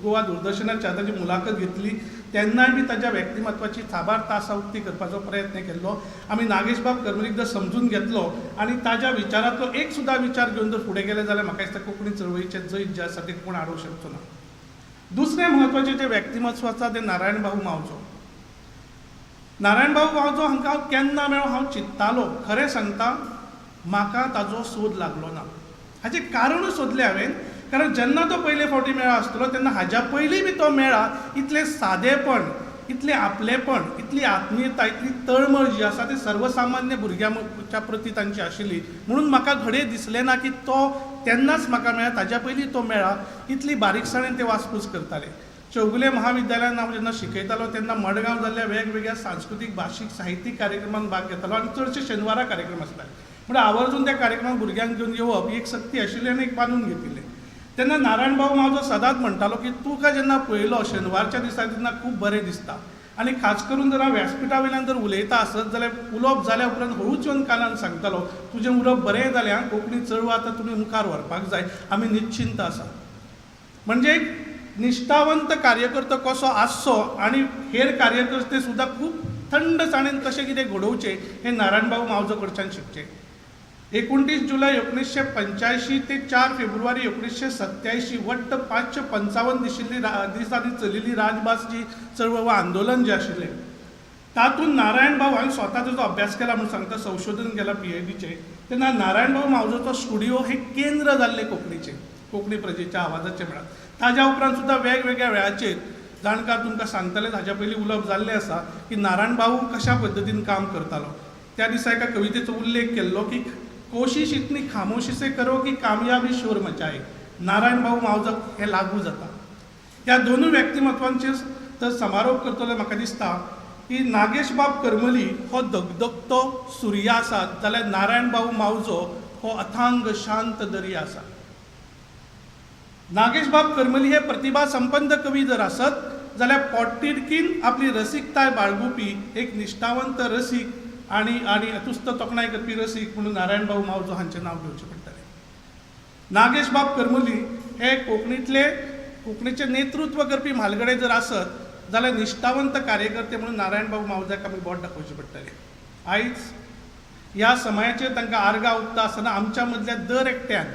गोवा दूरदर्शनाच्या ताजी मुलाखत घेतली तेन्नाय बी ताज्या व्यक्तिमत्वाची साबार तासां उक्ती करपाचो प्रयत्न केल्लो. आमी नागेश बाब करमलीक जर समजून घेतलो आनी ताज्या विचारांतलो एक सुद्दां विचार घेवन जर फुडें गेले जाल्यार म्हाका दिसता कोंकणी चळवळीचें जैत जें आसा तें कोण हाडूंक शकचो ना. दुसरें म्हत्वाचें जें व्यक्तिमत्व आसा तें नारायण भाऊ मावजो. नारायण भाऊ मावजो हांकां हांव केन्ना मेळो हांव चिंत्तालो, खरें सांगता म्हाका ताजो सोद लागलो ना. हाचें कारणूय सोदलें हांवें, कारण जेन्ना तो पयले फावटी मेळ्ळो आसतलो तेन्ना हाज्या पयलीं बी तो मेळ्ळा इतलें सादेपण, इतलें आपलेपण, इतली आत्मीयता, इतली तळमळ जी आसा ती सर्वसामान्य भुरग्यांच्या प्रती तांची आशिल्ली, म्हणून म्हाका घडये दिसलें ना की तो तेन्नाच म्हाका मेळ्ळा, ताज्या पयलीं तो मेळ्ळा. इतली बारीकसाणेन ते वासपूस करताले. चौगुले महाविद्यालयान हांव जेन्ना शिकयतालो तेन्ना मडगांव जाल्ल्या वेगवेगळ्या सांस्कृतीक, भाशीक, साहित्यीक कार्यक्रमांत भाग घेतालो आनी चडशे शेनवारा कार्यक्रम आसताले, म्हणल्यार आवर्जून त्या कार्यक्रमांत भुरग्यांक घेवन येवप ही एक सक्ती आशिल्ली आनी एक बांदून घेतिल्लें. तेन्ना नारायण भाऊ मावजो सदांच म्हणटालो की तुका जेन्ना पळयलो शेनवारच्या दिसा तेन्ना खूब बरें दिसता, आनी खास करून जर हांव व्यासपिठा वयल्यान जर उलयता आसत जाल्यार उलोवप जाल्या उपरांत हळूच येवन कानान सांगतालो, तुजें उलोवप बरें जालें आं, कोंकणी चळवळ आतां तुमी मुखार व्हरपाक जाय, आमी निश्चिंत आसा. म्हणजे निश्ठावंत कार्यकर्तो कसो आसचो आनी हेर कार्यकर्ते सुद्दां खूब थंडसाणेन कशें कितें घडोवचें हें नारायण भाऊ मावजो कडच्यान शिकचें. 29 जुलय 1985 ते 4 फेब्रुवारी 1987 वट्ट 555 दिशिल्ली दिसांनी चलिल्ली राजभास जी चळवळ वा आंदोलन जें आशिल्लें तातूंत नारायण भाऊ, हांवें स्वता ताजो अभ्यास केला म्हूण सांगता, संशोधन केलां PhDचें, तेन्ना नारायण भाऊ मावजोचो स्टुडियो हें केंद्र जाल्लें कोंकणीचें, कोंकणी प्रजेच्या आवाजाचें म्हळ्यार. ताज्या उपरांत सुद्दां वेगवेगळ्या वेळाचेर जाणकार तुमकां सांगतले, ताज्या पयलीं उलोवप जाल्लें आसा की नारायण भाऊ कशा पद्दतीन काम करतालो. त्या दिसा एका कवितेचो उल्लेख केल्लो की कोशिश इतनी खामोशी से करो की कामयाबी शोर मचाए, नारायण भाऊ मावजोक हें लागू जाता. ह्या दोनूय व्यक्तिमत्वांचेर तर समारोप करतलो म्हाका दिसता की नागेश बाब करमली हो दगदगतो सुर्या आसा जाल्यार नारायण भाऊ मावजो हो अथांग शांत दर्या आसा. नागेश बाब करमली हे प्रतिभा संपन्न कवी जर आसत जाल्यार पोटतिडकीन आपली रसिकताय बाळगुपी एक निश्ठावंत रसीक आनी आनी तुस्त तोखणाय करपी रसीक म्हणून नारायण भाऊ मावजो हांचें नांव घेवचें पडटलें. नागेश बाब करमली हे कोंकणीचें नेतृत्व करपी म्हालगडे जर आसत जाल्यार निश्ठावंत कार्यकर्ते म्हणून नारायण भाऊ मावजाक आमी बोट दाखोवचें पडटलें. आयज ह्या समायाचेर तांकां आर्गां ओंपता आसतना आमच्या मदल्या दर एकट्यान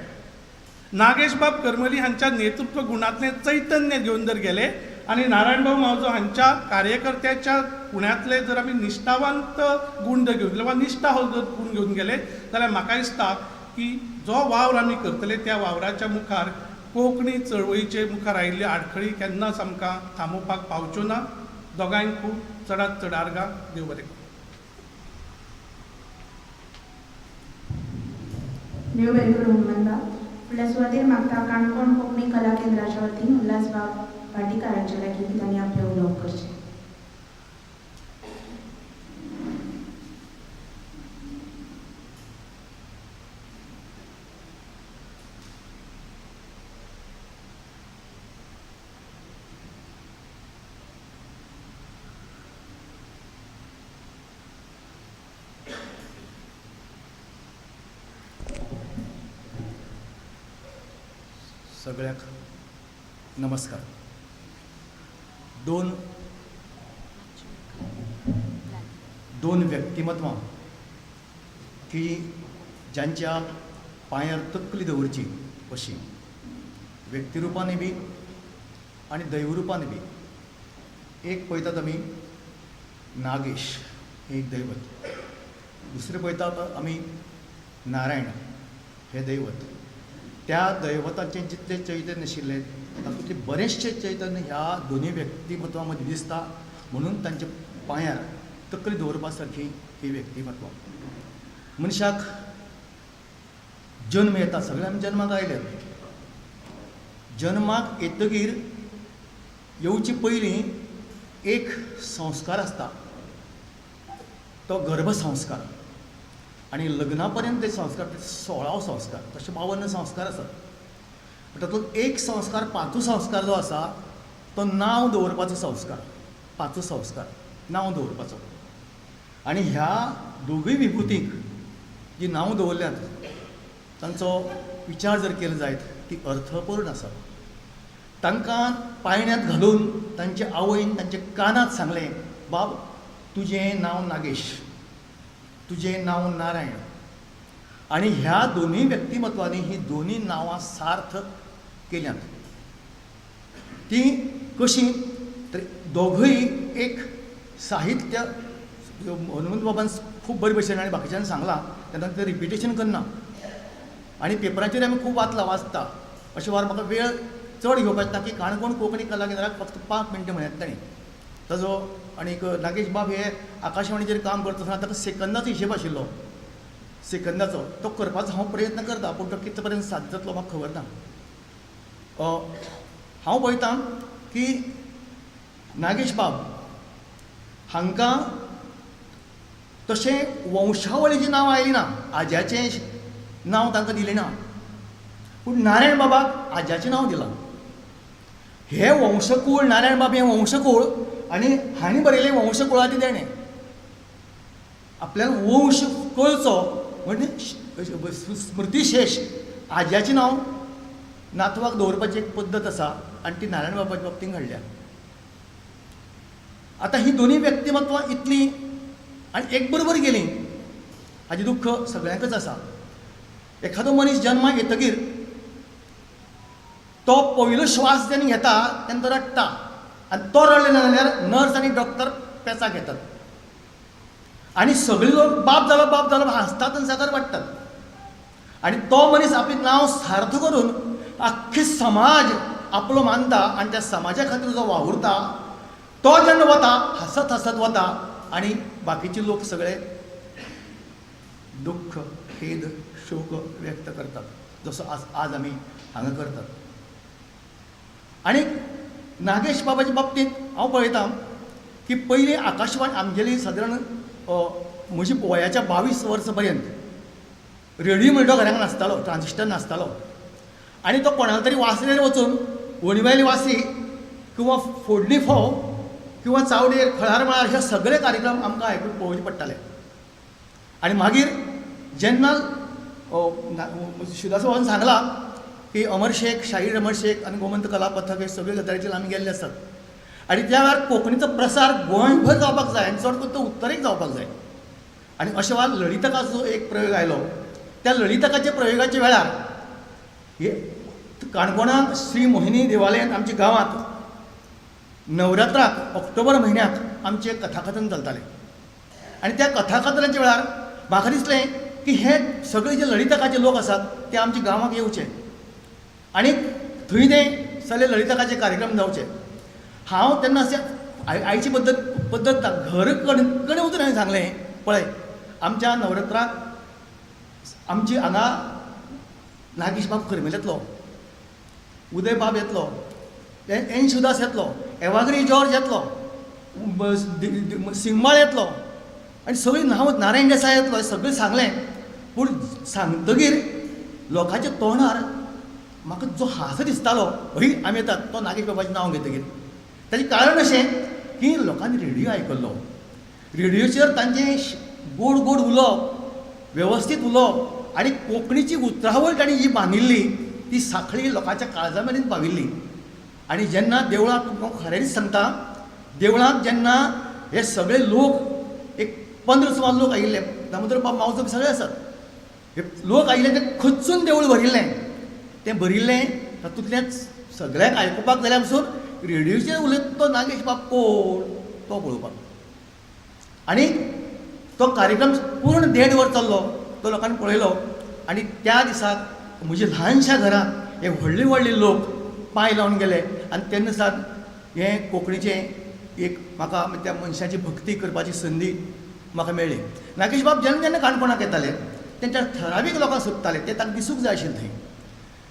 नागेशबाब करमली हांच्या नेतृत्व गुणांतलें चैतन्य घेवन जर गेले आनी नारायणभाऊ मावजो हांच्या कार्यकर्त्याच्या गुणांतले जर आमी निश्ठावंत गूण जर घेवन गेले वा निश्ठा हो जर गूण घेवन गेले जाल्यार म्हाका दिसता की जो वावर आमी करतले त्या वावराच्या मुखार कोंकणी चळवळीचे मुखार आयिल्ली आडखळी केन्नाच आमकां थांबोवपाक पावच्यो ना. दोगांयक खूब चडांत चड आर्गां. देव बरें करूं. देव बरें करूं हनुमंतबाब. फुडल्या सुवातेर मागता काणकोण कोंकणी कला केंद्राच्या वतीन उल्हासबाब भाटीकारांच्या लागीं की तांणी आपलें उलोवप करचें. सगळ्यांक नमस्कार. दोन दोन व्यक्तिमत्वां की ज्यांच्या पांयार तकली दवरची अशी व्यक्तिरुपान बी आनी दैवरुपान बी. एक पळयतात आमी नागेश हें एक दैवत, दुसरें पळयतात आमी नारायण हें दैवत. त्या दैवताचें जितलें चैतन्य आशिल्लें तातूंतलें बरेंचशें चैतन्य ह्या दोनूय व्यक्तिमत्वां मदीं दिसता, म्हणून तांच्या पांयार तकली दवरपा सारकी ही व्यक्तिमत्वां. मनशाक जन्म येता, सगळे आमी जन्माक आयले. जन्माक येतकीर येवचे पयलीं एक संस्कार आसता, तो गर्भसंस्कार. आनी लग्ना पर्यंत ते संस्कार 16 संस्कार, तशे 52 संस्कार आसात. तातूंत एक संस्कार, पांचवो संस्कार जो आसा तो नांव दवरपाचो संस्कार. पांचवो संस्कार नांव दवरपाचो. आनी ह्या दोगूय विभुतींक जी नांव दवरल्यात तांचो विचार जर केलो जायत ती अर्थपूर्ण आसा. तांकां पायण्यांत घालून तांचे आवयन तांच्या कानांत सांगलें, बाब तुजें नांव नागेश, तुजें नांव नारायण. आनी ह्या दोनूय व्यक्तिमत्वांनी ही दोनूय नांवां सार्थ केल्यांत. तीं कशीं तर दोगूय एक साहित्य हनुमंत बाबान खूब बरे भशेन आनी बाकीच्यान सांगलां तेन्ना तें रिपिटेशन करना. आनी पेपराचेर आमी खूब वाचलां, वाचता. अशें वार म्हाका वेळ चड घेवपाक ना की काणकोण कोंकणी कला केंद्राक फक्त 5 मिनटां म्हळ्यात तांणी ताजो. आनीक नागेश बाब हे आकाशवाणीचेर काम करता आसतना ताका सेकंदाचो हिशेब आशिल्लो, सेकंदाचो तो करपाचो हांव प्रयत्न करता, पूण तो कितले पर्यंत साध्य जातलो म्हाका खबर ना. हांव पळयतां की नागेश बाब हांकां तशें वंशावळीचें नांव आयलें ना, आज्याचें नांव तांकां दिलें ना, पूण नारायण बाबाक आज्याचें नांव दिलां. हे वंशकूळ, नारायण बाब हें वंशकूळ आनी हांणी बरयलें वंशकुळाचें देणें. आपल्याक वंश कळचो म्हणजे स्मृतिशेष आज्याचें नांव नातवाक दवरपाची एक पद्दत आसा आनी ती नारायण बाबाच्या बाबतींत घडल्या. आतां ही दोनूय व्यक्तिमत्वां इतलीं आनी एक बरोबर गेलीं हाजें दुख्ख सगळ्यांकच आसा. एखादो मनीस जन्माक येतकीर तो पयलो श्वास जेन्ना घेता तेन्ना तो रडटा, आनी तो रडले ना जाल्यार नर्स आनी डॉक्टर पेचाक घेतात आनी सगळे लोक बाप जालो बाप जालो हांसतात आनी साकर वाडटात. आनी तो मनीस आपलें नांव सार्थ करून आख्खी समाज आपलो मानता आनी त्या समाजा खातीर जो वावुरता तो जेन्ना वता हांसत हांसत वता आनी बाकीचे लोक सगळे दुख्ख, खेद, शोक व्यक्त करतात, जसो आज आज आमी हांगा करतात. आनी नागेश बाबाच्या बाबतींत हांव पळयतां की पयलीं आकाशवाणी आमगेली सादारण म्हजी वयाच्या 22 वर्सां पर्यंत रेडियो म्हणटा घरांक नासतालो, ट्रान्सिस्टर नासतालो. आनी तो कोणाला तरी वासरेर वचून वणीवयली वासी किंवा फोडणी फोव किंवा चावडेर खळार मळार हे सगळे कार्यक्रम आमकां आयकून पळोवचे पडटाले. आनी मागीर जेन्ना शिवदास बाबान सांगलां की अमर शेख, शाहीर अमर शेख आनी गोमंत कला पथक हे सगळे गजालीचेर आमी गेल्ले आसात. आनी त्या वेळार कोंकणीचो प्रसार गोंयभर जावपाक जाय आनी चड करून तो उत्तरेक जावपाक जाय. आनी अशें वेळार ललितकाचो एक प्रयोग आयलो. त्या ललितकाच्या प्रयोगाच्या वेळार हे काणकोणांत श्री मोहिनी देवालयांत आमच्या गांवांत नवरात्राक ऑक्टोबर म्हयन्याक आमचें कथाकथन चलतालें आनी त्या कथाकथनाच्या वेळार म्हाका दिसलें की हे सगळे जे ललितकाचे लोक आसात ते आमच्या गांवाक येवचे आनी थंय ते सगळे ललितकाचे कार्यक्रम जावचे. हांव तेन्ना अशें आयची पद्दत पद्दत घर कडेन वचून हांवें सांगलें, पळय आमच्या नवरात्राक आमची हांगा नागेशबाब करमेल येतलो, उदयबाब येतलो, एन शिवदास येतलो, एवाग्री जॉर्ज येतलो, सिंगबाळ येतलो आनी सगळीं नांव नारायण देसाय येतलो, सगळें सांगलें. पूण सांगतगीर लोकांच्या तोंडार म्हाका जो हांसो दिसतालो हय आमी येतात तो नागेश बाबाचें नांव घेतगीर. ताचें कारण अशें की लोकांनी रेडियो आयकल्लो, रेडियोचेर तांचें गोड गोड उलोवप, वेवस्थीत उलोवप आनी कोंकणीची उतरावळ तांणी जी बांदिल्ली ती साखळी लोकांच्या काळजा मेरेन पाविल्ली. आनी जेन्ना देवळाक, तुमकां खऱ्यांनीच सांगता, देवळाक जेन्ना हे सगळे लोक एक 15 सुमार लोक आयिल्ले, दामोदर बाब मावजो सगळे आसात, हे लोक आयिल्ले ते खचून देवूळ भरिल्लें. तें भरिल्लें तातूंतल्यान सगळ्यांक आयकुपाक जाल्यार पसून रेडियोचेर उलयता तो नागेश बाब कोण तो पळोवपाक. आनी तो कार्यक्रम पूर्ण 1.5 वर चल्लो, तो लोकांनी पळयलो. आनी त्या दिसाक म्हज्या ल्हानशा घरांत हे व्हडले व्हडले लोक पांय लावन गेले आनी तेन्ना सावन हें कोंकणीचें एक म्हाका त्या मनशाची भक्ती करपाची संदी म्हाका मेळ्ळी. नागेश बाब जेन्ना जेन्ना काणकोणाक येताले तेंच्या ठरावीक लोकांक सोदताले, ते तांकां दिसूंक जाय आशिल्लें थंय.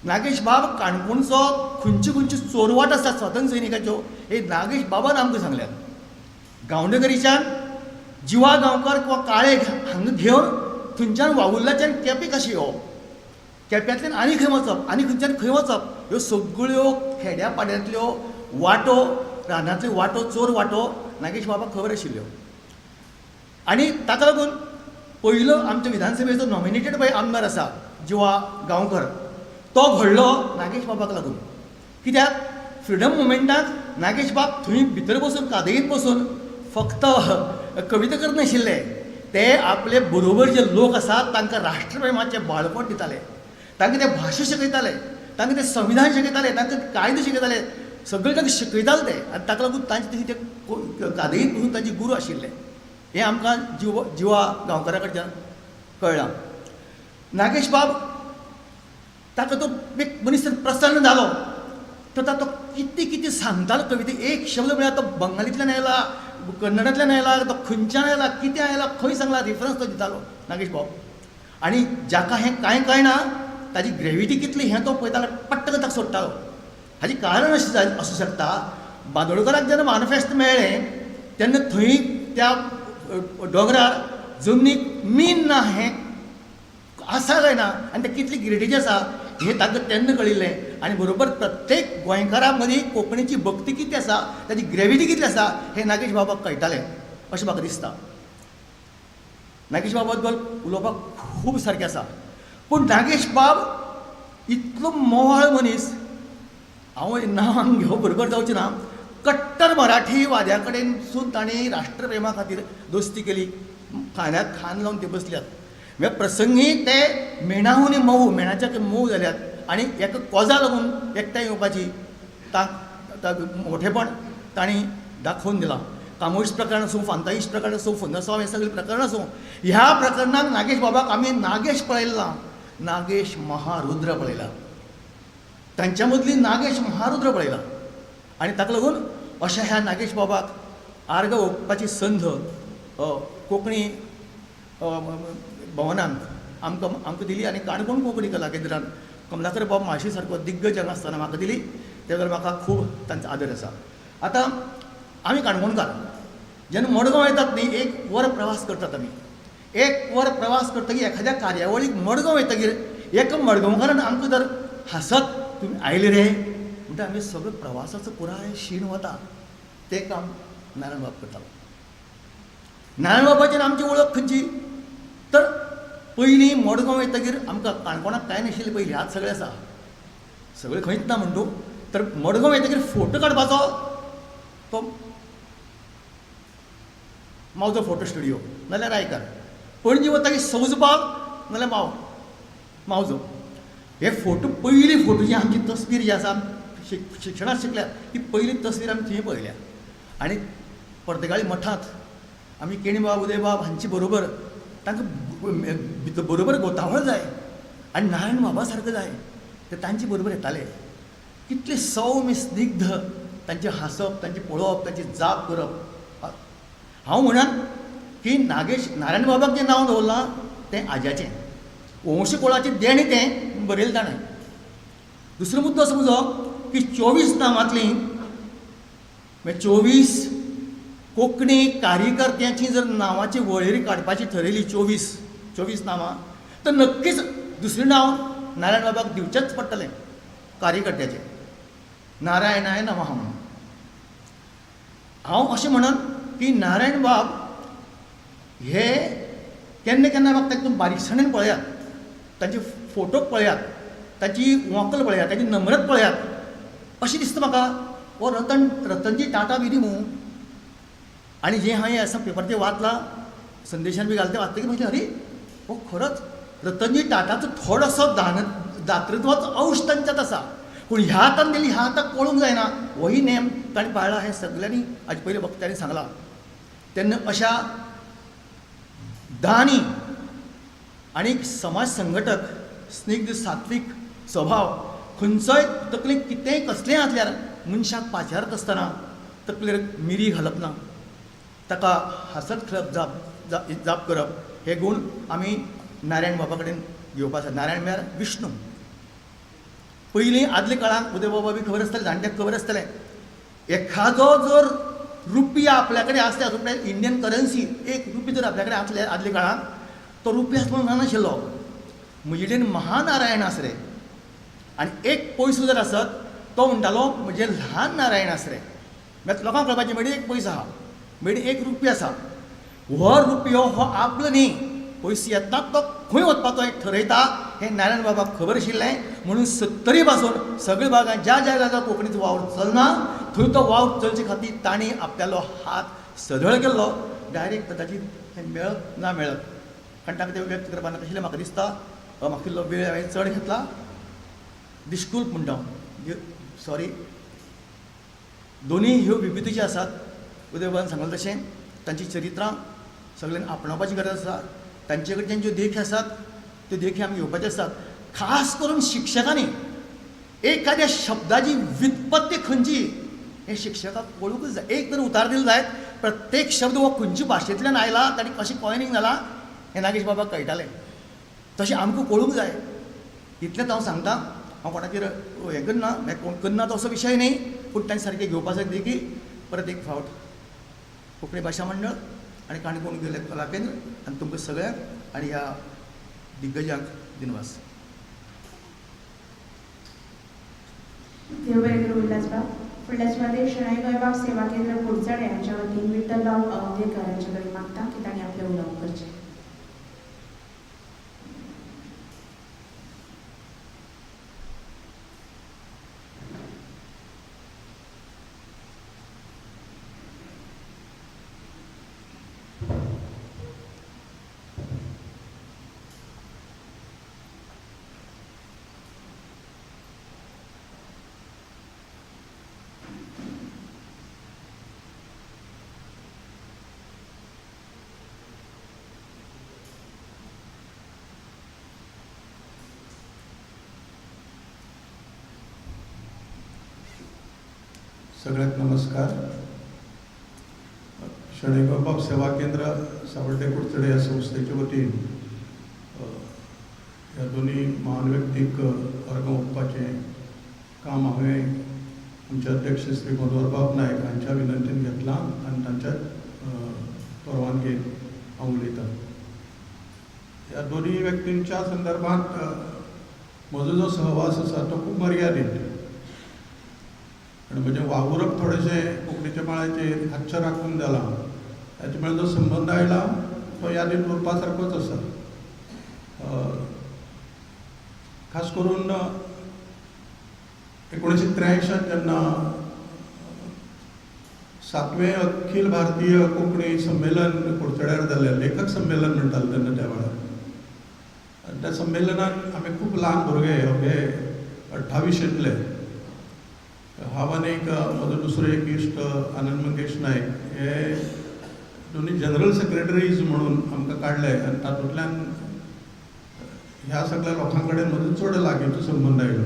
नागेश बाब काणकोणचो खंयच्यो खंयच्यो चोरवाट आसा स्वातंत्र्य सैनिकाच्यो हे नागेश बाबान आमकां सांगल्यात. गांवडोंगरीच्यान जिवा गांवकर किंवा काळे हांगा घेवन थंयच्यान वावुर्ल्याच्यान केपें कशें येवप, केप्यांतल्यान आनी खंय वचप आनी खंयच्यान खंय वचप, ह्यो सगळ्यो खेड्या पाड्यांतल्यो वाटो, रानांतल्यो वाटो, चोर वाटो नागेश बाबाक खबर आशिल्ल्यो. आनी ताका लागून पयलो आमच्या विधानसभेचो नॉमिनेटेड पळय आमदार आसा जिवा गांवकर, तो घडलो नागेश बाबाक लागून. कित्याक फ्रिडम मुवमेंटाक नागेश बाब थंय भितर बसून कादयेंत बसून फक्त कविता करनाशिल्ले, ते आपले बरोबर जे लोक आसात तांकां राष्ट्रप्रेमाचें बाळपण दिताले, तांकां ते भाशा शिकयताले, तांकां ते संविधान शिकयताले, तांकां कायदे शिकयताले, सगळे तांकां शिकयताले ते. आनी ताका लागून तांचे ते कादयेंत बसून तांचे गुरू आशिल्ले हें आमकां जिवा गांवकारा कडच्यान कळ्ळां. नागेश बाब ताका तो एक मनीस प्रसन्न जालो तर तो कितें कितें सांगतालो कविते, एक शब्द म्हळ्यार तो बंगालींतल्यान आयला, कन्नडांतल्यान आयला, तो खंयच्यान आयला, कितें आयला, खंय सांगला, रिफरन्स तो दितालो नागेश बाब. आनी जाका हें कांय कळना ताजी ग्रेविटी कितली हें तो पळयतालो, पट्ट ताका सोडटालो. हाजें कारण अशें आसूं शकता, बांदोडकराक जेन्ना मानिफेस्त मेळ्ळें तेन्ना थंय त्या दोंगरार जमनीक मीन ना हें आसा काय ना आनी तें कितली ग्रेडीचें आसा हें तांकां तेन्ना कळिल्लें. आनी बरोबर प्रत्येक गोंयकारा मदीं कोंकणीची भक्ती कितली आसा, ताची ग्रेविटी कितली आसा हें नागेश बाबाक कळटालें अशें म्हाका दिसता. नागेश बाबा बद्दल उलोवपाक खूब सारकें आसा, पूण नागेश बाब इतलो मोवाळ मनीस, हांव नांव घेवप बरोबर जावचें ना, कट्टर मराठी वाद्या कडेन सून तांणी राष्ट्रप्रेमा खातीर दोस्ती केली, खांद्याक खांद लावन ते बसल्यात. म्हळ्यार प्रसंगी ते मेणाहून मोव, मेणाच्या मोव जाल्यात आनी एका कोजा लागून एकठांय येवपाची तांक मोठेपण तांणी दाखोवन दिलां. कामोश प्रकरण आसूं, फांताईश प्रकरण आसूं, फुंदासांव हे सगळे प्रकरण आसूं, ह्या प्रकरणाक नागेश बाबाक आमी नागेश पळयला ना, नागेश महारुद्र पळयला, तांच्या मदली नागेश महारुद्र पळयला. आनी ताका लागून अशा ह्या नागेश बाबाक आर्गां ओंपपाची संद कोंकणी भवनान आमकां आमकां दिली आनी काणकोण कोंकणी कला केंद्रान कमलाकर बाब म्हाळशी सारको दिग्गज हांगा आसतना म्हाका दिली, त्या वेळार म्हाका खूब तांचो आदर आसा. आतां आमी काणकोणकार जेन्ना मडगांव येतात न्ही, 1 वर प्रवास करतात आमी. 1 वर प्रवास करतकीर एखाद्या कार्यावळीक मडगांव येतकीर एका मडगांवकारान आमकां जर हांसत तुमी आयले रे म्हणटा, आमी सगळो प्रवासाचो पुराय शीण वता. तें काम नारायण बाब करतालो. नारायण बाबाचेर आमची वळख खंयची तर पयलीं मडगांव येतकीर आमकां काणकोणाक कांय नाशिल्लें पयलीं, आतां सगळें आसा, सगळें खंयच ना म्हणटू. तर मडगांव येतकीर फोटो काडपाचो तो मावजो फोटो स्टुडियो नाल्यार रायकार, पणजी वतकीर सौजबाग नाल्यार मावजो. हे फोटो पयली फोटो जी आमची तस्वीर जी आसा शिक्षणांत शिकल्या ती पयली तस्वीर आमी थंय पळयल्या. आनी पर्तगाळी मठांत आमी केणीबाब उदयबाब हांचे बरोबर तांकां बरोबर गोतावळ जाय आनी नारायण बाबा सारको जाय ते तांचे बरोबर येताले. कितले सौम्य स्निग्ध तांचें हांसप, तांचें पळोवप, तांची जाप करप. हांव म्हणन की नागेश नारायण बाबाक जें नांव दवरलां तें आज्याचें, वंशकुळाचें देणें तें बरयलें ताणें. दुसरो मुद्दो असो म्हजो की 24 नांवांतलीं म्हणजे 24 कोंकणी कार्यकर्त्यांची जर नांवाची वळेरी काडपाची ठरयली 24 नांवां, तर नक्कीच दुसरें नांव नारायण बाबाक दिवचेंच पडटलें कार्यकर्त्याचें, नारायणाय नमः म्हणून. हांव अशें म्हणन की नारायण बाब हे केन्ना केन्ना म्हाका तांकां बारीकसाणेन पळयात, तांचे फोटो पळयात, ताची वोंकल पळयात, ताची नम्रत पळयात, अशें दिसता म्हाका हो रतनजी टाटा बी न्ही मूं. आनी जें हांवें आसा पेपराचेर वाचलां, संदेशान बी घालता तें वाचतकीर म्हणलें अरे हो खरोच रतनजी टाटाचो थोडोसो दातृत्वाचो अंश तांच्यांत आसा. पूण ह्या हातान दिली ह्या हाताक कळूंक जायना होय नेम ताणें पाळ्ळा हें सगल्यांनी हाजे पयलीं वक्त्यांनी सांगलां. तेन्ना अशा दानी आनी समाज संघटक स्निग्ध सात्वीक स्वभाव, खंयचोय तकलेक कितेंय कसलेंय आसल्यार मनशाक पाचारत आसतना तकलेर मिरी घालप ना, ताका हांसत खेळप जाप जाप करप हे गूण आमी नारायण बाबा कडेन घेवपा आसा. नारायण म्हळ्यार विष्णू. पयलीं आदल्या काळांत उदय बाबा बी खबर आसतालें, जाणट्याक खबर आसतालें, एखादो जर रुपया आपल्या कडेन आसल्यार, म्हळ्यार इंडियन करन्सी एक रुपया जर आपल्या कडेन आसल्यार आदल्या काळांत तो रुपया आसलो नाशिल्लो, म्हजे कडेन महानारायण आस रे. आनी एक पयसो जर आसत तो म्हणटालो म्हजे ल्हान नारायण आस रे. म्हळ्यार लोकांक कळपाचें म्हजे एक पयसो आहा, म्हजे एक रुपया आसा, हो रुपयो हो आपलो न्ही, पयसो येतना तो खंय वचपाचो हें ठरयता हें नारायण बाबाक खबर आशिल्लें. म्हणून 70 पासून सगळे भागांत ज्या ज्या जाग्यार कोंकणीचो वावर चलना थंय तो वावर चलचे खातीर तांणी आपल्यालो हात सदळ केल्लो. डायरेक्ट कदाचीत हें मेळत ना मेळत, कारण तांकां तें व्यक्त करपाक नाशिल्लें म्हाका दिसता. म्हाका इल्लो वेळ हांवें चड घेतला, डिस्कूल्प म्हणटा हांव, सॉरी. दोनूय ह्यो विभुती ज्यो आसात उदयबाबान सांगलें तशें तांचीं चरित्रां सगल्यांक आपणावपाची गरज आसा. तांचे कडच्यान ज्यो देखी आसात त्यो देखी आमी घेवपाच्यो आसात. खास करून शिक्षकांनी एखाद्या शब्दाची व्युत्पत्ती खंयची हें शिक्षकाक कळूंकच जाय. एक तर उतार दिलो जायत, प्रत्येक शब्द हो खंयचे भाशेंतल्यान आयला, ताणें कशें कॉयनींग जाला हें नागेश बाबाक कळटालें, तशें आमकां कळूंक जाय. इतलेंच हांव सांगता, हांव कोणाचेर हें करना, कोण करना तो असो विशय न्ही, पूण तांणी सारकें घेवपा जाय देखी. परत एक फावट कोंकणी भाशा मंडळ आनी काणकोण गेल्ले कला केंद्र आनी तुमकां सगळ्यांक आनी ह्या दिग्गजांक दिनवास. देव बरें करूं उल्हासबाब. फुडल्या सुवातेर शणै गोंयबाब सेवा केंद्र कुडचडे हांच्या वतीन विठ्ठलबाब अवदेकर हांचे कडेन मागता की तांणी आपलें उलोवप करचें. सगळ्यांक नमस्कार. शणै गोंयबाब सेवा केंद्र सावड्डे कुडचडे ह्या संस्थेचे वतीन ह्या दोनूय महान व्यक्तीक अर्गां ओंपपाचें काम हांवें आमचे अध्यक्ष श्री मनोहरबाब नायक हांच्या विनंतीन घेतलां आनी तांच्या परवानगेन हांव उलयतां. ह्या दोनूय व्यक्तींच्या संदर्भात म्हजो जो सहवास आसा तो खूब मर्यादीत, आनी म्हजें वावुरप थोडेशें कोंकणीच्या मळाचेर हातचें राखून जालां, ताचे मेळ जो संबंद आयला तो यादीन उरपा सारकोच आसा. खास करून 1983 जेन्ना 7वें अखिल भारतीय कोंकणी संमेलन कुडचड्यार जालें, लेखक संमेलन म्हणटाले तेन्ना त्या वेळार, आनी त्या संमेलनाक आमी खूब ल्हान भुरगे अवघे 28तले, हांव आनी एक म्हजो दुसरो एक इश्ट आनंद मंगेश नायक, हे दोनूय जनरल सेक्रेटरीज म्हणून आमकां काडले आनी तातूंतल्यान ह्या सगळ्या लोकां कडेन म्हजो चड लागींचो संबंद आयलो.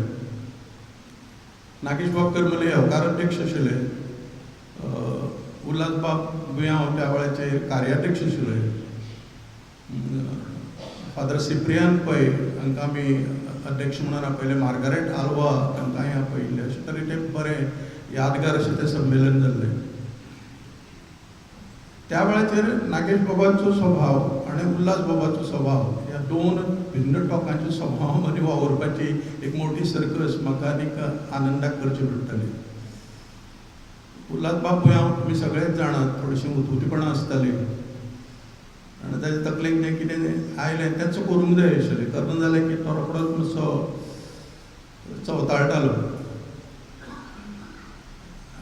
नागेश बाब करमली येवकार अध्यक्ष आशिल्ले, उल्हास बाब बुयांव त्या वेळाचेर कार्याध्यक्ष आशिल्ले, फादर सिप्रियान पै हांकां आमी अध्यक्ष म्हणून आपयले, मार्गरेट आल्वा तांकांय आपयिल्ले. अशें तरेन तें बरें यादगार अशें तें संमेलन जाल्लें. त्या वेळाचेर नागेश बाबाचो स्वभाव आनी उल्हास बाबाचो स्वभाव ह्या दोन भिन्न टोकांच्या स्वभावा मदीं वावुरपाची एक मोठी सर्कस म्हाका आनीक आनंदाक करची पडटाली. उल्हास बाब बुयांव तुमी सगळेच जाणात, थोडीशीं हुतहुतीपणां आसतालीं आनी ताच्या तकलेक तें कितें आयलें तेंच करूंक जाय आशिल्लें, करना जालें की तो रोखडोच मातसो चवताळटालो.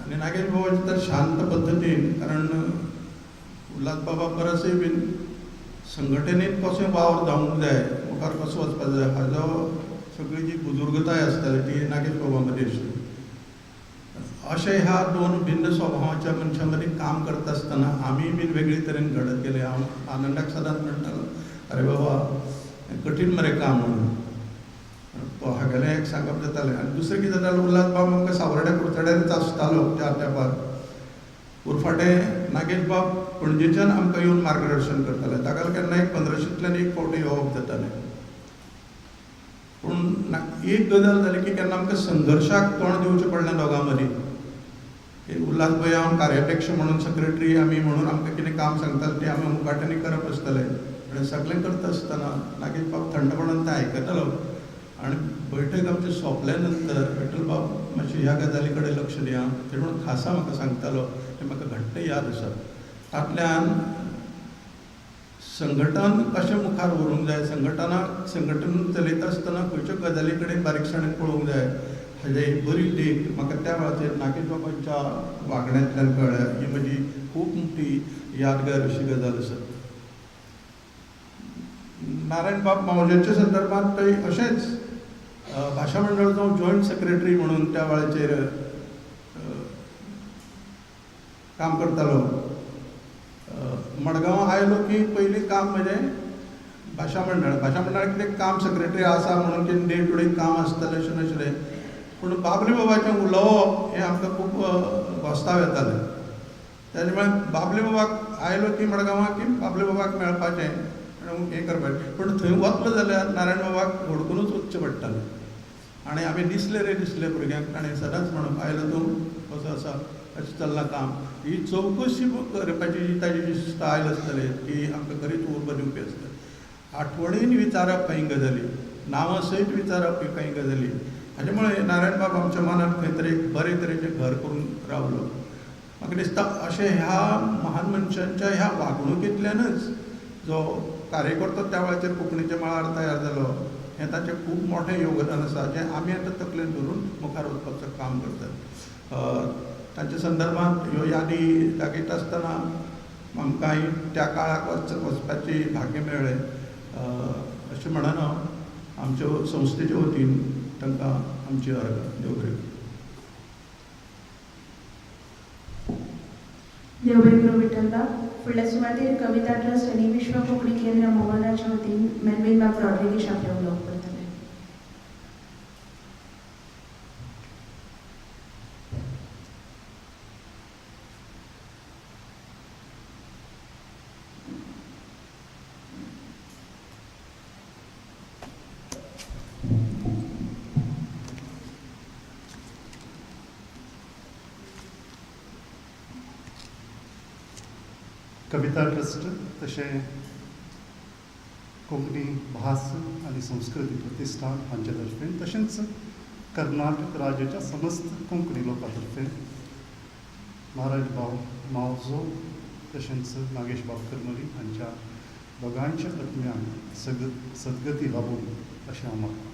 आनी नागेश बाबाची तर शांत पद्दतीन, कारण उल्हास बाबा परसय बीन संघटनेंत कसो वावर जावंक जाय, मुखार कसो वचपाक जाय हाजो सगळी जी बुजुर्गताय आसताली ती नागेश बाबा मदीं आशिल्ली. अशें ह्या दोन भिन्न स्वभावाच्या मनशां मदीं काम करता आसतना आमीय बीन वेगळे तरेन घडत गेले. हांव आनंदाक सदांच म्हणटालो, अरे बाबा कठीण मरे काम म्हणून, तो हागेलें एक सांगप जातालें. आनी दुसरें कितें जातालें, उल्हास बाब आमकां सावर्ड्या कुडचड्यारच आसतालो त्या तेंपार. उरफाटें नागेश बाब पणजेच्यान आमकां येवन मार्गदर्शन करताले, ताका केन्ना एक 1500तल्यान एक फावटी येवप जातालें. पूण एक गजाल जाली की केन्ना आमकां संघर्शाक तोंड दिवचें पडलें दोगां मदीं. उल्हास बुयांव कार्याध्यक्ष म्हणून सेक्रेटरी आमी म्हणून आमकां कितें काम सांगताले तें आमी मुकाट्यांनी करप आसतालें. आनी सगळें करता आसतना नागेश बाब थंडपणान तें आयकतालो आनी बैठक आमची सोंपल्या नंतर विठ्ठल बाब मातशें ह्या गजाली कडेन लक्ष दिया तें म्हणून खासा म्हाका सांगतालो, तें म्हाका घट्ट याद आसा. तातल्यान संघटन कशें मुखार व्हरूंक जाय, संघटन चलयता आसतना खंयच्यो गजाली कडेन बारीकसाणेन पळोवंक जाय हाजी एक बरी देख म्हाका त्या वेळाचेर नागेश बाबांच्या वागण्यांतल्यान कळ्ळ्या. ही म्हजी खूब मोठी यादगार अशी गजाल आसा. नारायण बाब मावज्याच्या संदर्भात थंय अशेंच भाशा मंडळाचो जॉयंट सेक्रेटरी म्हणून त्या वेळाचेर काम करतालो. मडगांव आयलो की पयलीं काम म्हजें भाशा मंडळ, भाशा मंडळाक कितें काम सेक्रेटरी आसा म्हणून कितें डे टू डे काम आसतालें अशें नाशिल्लें, पूण बाबली बाबाचें उलोवप हें आमकां खूब घोस्ताव येतालें. तेजे मुळे बाबली बाबाक आयलो की मडगांवां की बाबली बाबाक मेळपाचें आनी हें करपाचें, पूण थंय वतलो जाल्यार नारायण बाबाक हुडकुनूच वचचें पडटालें. आनी आमी दिसले रे दिसले भुरग्यांक ताणें सदांच म्हणप, आयलो तूं कसो आसा, कशें चल्लां काम, ही चवकशी करपाची जी ताजी जी स्टायल आसताली ती आमकां खरीच उर्बा दिवपी आसताली. आठवणीन विचारप कांय गजाली, नांवां सयत विचारप ह्यो कांय गजाली, हाजे मुळे नारायण बाब आमच्या मनांत खंय तरी एक बरे तरेचें घर करून रावलो. म्हाका दिसता अशें ह्या महान मनशांच्या ह्या वागणुकेंतल्यानच जो कार्यकर्तो त्या वेळाचेर कोंकणीच्या मळार तयार जालो हें ताचें खूब मोठें योगदान आसा, जें आमी आतां तकलेन धरून मुखार वचपाचें काम करतात. तांच्या संदर्भात ह्यो यादी दाखयता आसतना आमकांय त्या काळाक वचपाची भाग्य मेळ्ळें अशें म्हणून हांव आमच्या संस्थेच्या वतीन तांकां आमची अर्गां. देव बरें करूं. देव बरें करूं विठ्ठलबाब. फुडल्या सुवातेर कविता ट्रस्ट आनी विश्व कोंकणी केंद्र मोहनाच्या वतीन मेलवीन बाब रॉड्रिगीश आपलें उलोवप करतले. कविता ट्रस्ट तशें कोंकणी भास आनी संस्कृती प्रतिश्ठान हांचे तर्फेन तशेंच कर्नाटक राज्याच्या समस्त कोंकणी लोकां तर्फेन महाराज भाऊ मावजो तशेंच नागेश बाब करमली हांच्या दोगांयच्या आत्म्यांक सद्गती लाबूं अशें हांव मागतां.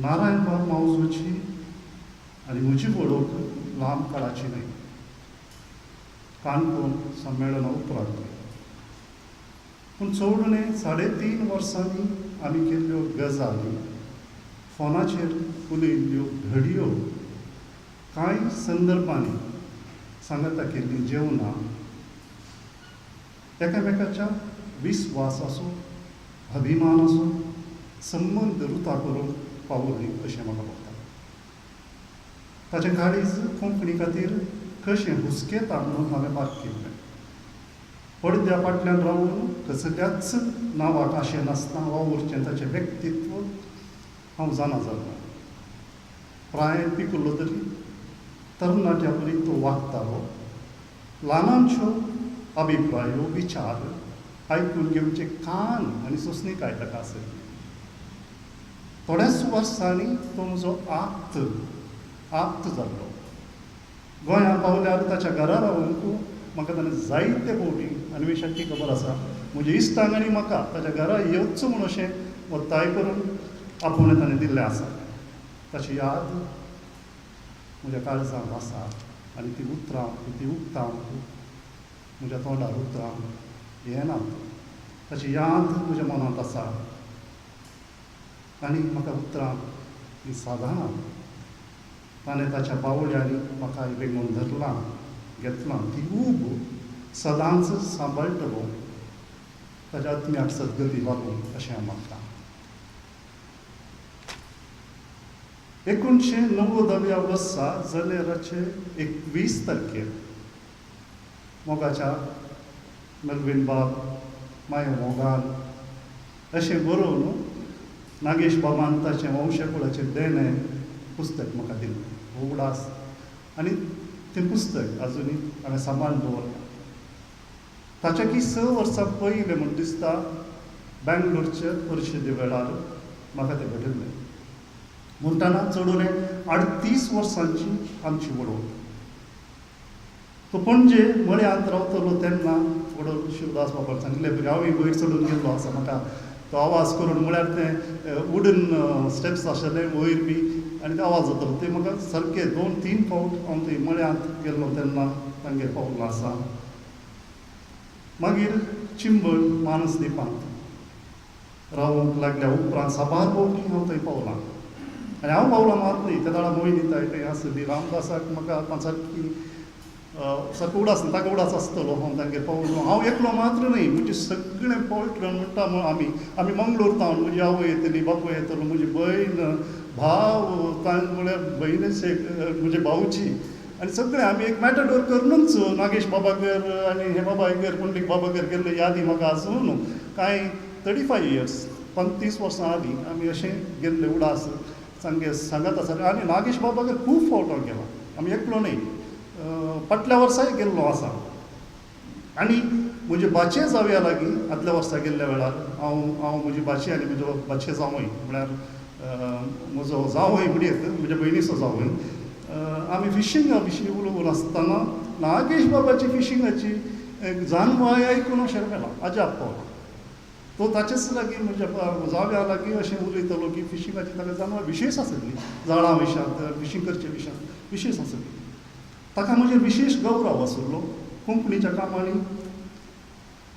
नारायण बाब मावजोची आनी म्हजी वळख लांब काळाची न्हय. काणकोण संमेळना उपरांत पूण चड उणें 3.5 वर्सांनी आमी केल्ल्यो गजाली, फोनाचेर उलयल्ल्यो घडयो, कांय संदर्भांनी सांगाता केल्लीं जेवणां, एकामेकाच्या विस्वासाचो, अभिमानाचो संबंद रुता करूंक पावली अशें म्हाका दिसता. ताचें काळीज कोंकणी खातीर कशें हुस्केता म्हणून हांवें मार्क केल्लें. पडद्या फाटल्यान रावून कसल्याच नांवाक आशें नासतना वावुरचें ताचें व्यक्तित्व हांव जाणा जाल्लों. प्रायेन पिकलो तरी तरणाट्या परी तो वागतालो. ल्हानांच्यो अभिप्रायो, विचार आयकून घेवचे कान आनी सोंसणीकाय ताका आसली. थोड्याच वर्सांनी तो म्हजो आप्त आप्त जाल्लो. गोंयांत पावल्यार ताच्या घरा रावूंक म्हाका ताणें जायते फावटी, आनी विशाखी खबर आसा, म्हज्या इश्टांक आनी म्हाका ताच्या घरा येवचो म्हूण अशें ಒತ್ತಾय करून आपोवणें ताणें दिल्लें आसा. ताची याद म्हज्या काळजांत आसा आनी ती उतरां, ती उक्तां म्हज्या तोंडार उतरां येनात. ताची याद म्हज्या मनांत आसा आनी म्हाका उतरां ती सादनात. ताणें ताच्या बावळ्यांनी म्हाका वेंगोवन धरलां, घेतलां. ती ऊब सदांच सांबाळटलो. ताच्या आत्म्याक सद्गती लाबूं अशें हांव मागतां. 1990 वर्सा जानेराचे 21 तारखेर मोगाच्या मेलवीन बाब माया मोगान अशें बरोवन नागेश बाबान ताचें वंशकुळाचें देणें पुस्तक म्हाका दिलें. उगडास आनी तें पुस्तक आजुनूय हांवें सांबाळून दवरलां. ताच्या की 6 वर्सां पयलें म्हूण दिसता बेंगलोरचे परिशदे वेळार म्हाका तें भेटिल्लें. म्हणटना चड उणें 38 वर्सांची आमची वळख. तो पणजे मळ्यांत रावतलो तेन्ना वडोल शिवदास बाबान सांगिल्लें परी हांवूय वयर चडून गेल्लो आसा. म्हाका तो आवाज करून, म्हळ्यार तें वुडन स्टेप्स आशिल्ले वयर बी आनी ते आवाज जातालो, ते म्हाका सारके 2-3 फावट हांव थंय मळ्यांत गेल्लो तेन्ना तांगेर पावलो आसा. मागीर चिंबळ मानसदीपांत रावूंक लागल्या उपरांत साबार फावटी हांव थंय पावलां. आनी हांव पावलां मात न्ही, त्या वेळार मोहिनी थंय आसली. रामदासाक म्हाका सारकी सारको उडास, ताका उडास आसतलो हांव तांगेर पावलो. हांव एकलो मात्र न्ही, म्हजे सगळें पोल्ट्रन म्हणटा म्हूण आमी आमी मंगळूर तावन म्हजी आवय येतली, बापूय येतलो, म्हजी भयण, भाव, तांक म्हळ्यार भयणीचे म्हजे भावची आनी सगळें आमी एक मॅटाडोर करुनूच नागेश बाबागर आनी हे बाबागर, पुंडलीक बाबागर गेल्ले यादी म्हाका आसून कांय 35 इयर्स 35 वर्सां आदीं आमी अशें गेल्ले उडास सांगे सांगत आसा. आनी नागेश बाबागर खूब फावट हांव गेला, आमी एकलो न्ही, फाटल्या वर्साय गेल्लो आसा. आनी म्हजे भाचे जावया लागीं आदल्या वर्सा गेल्ल्या वेळार हांव हांव म्हजी भाची आनी म्हजो भाचे जावंय, म्हळ्यार म्हजो जावंय म्हणयत म्हज्या भयणीचो जावंय, आमी फिशिंगा विशीं उलोवन आसतना नागेश बाबाची फिशिंगाची जानवाय आयकून अशें मेला अजाप पावला. तो ताचेच लागीं म्हज्या जाव्या लागीं अशें उलयतालो की फिशिंगाची ताका जानवाय विशेश आसली, जाळां विशांत, फिशींग करचे विशांत विशेश आसली. ताका म्हजेर विशेश गौरव आशिल्लो. कोंकणीच्या कामांनी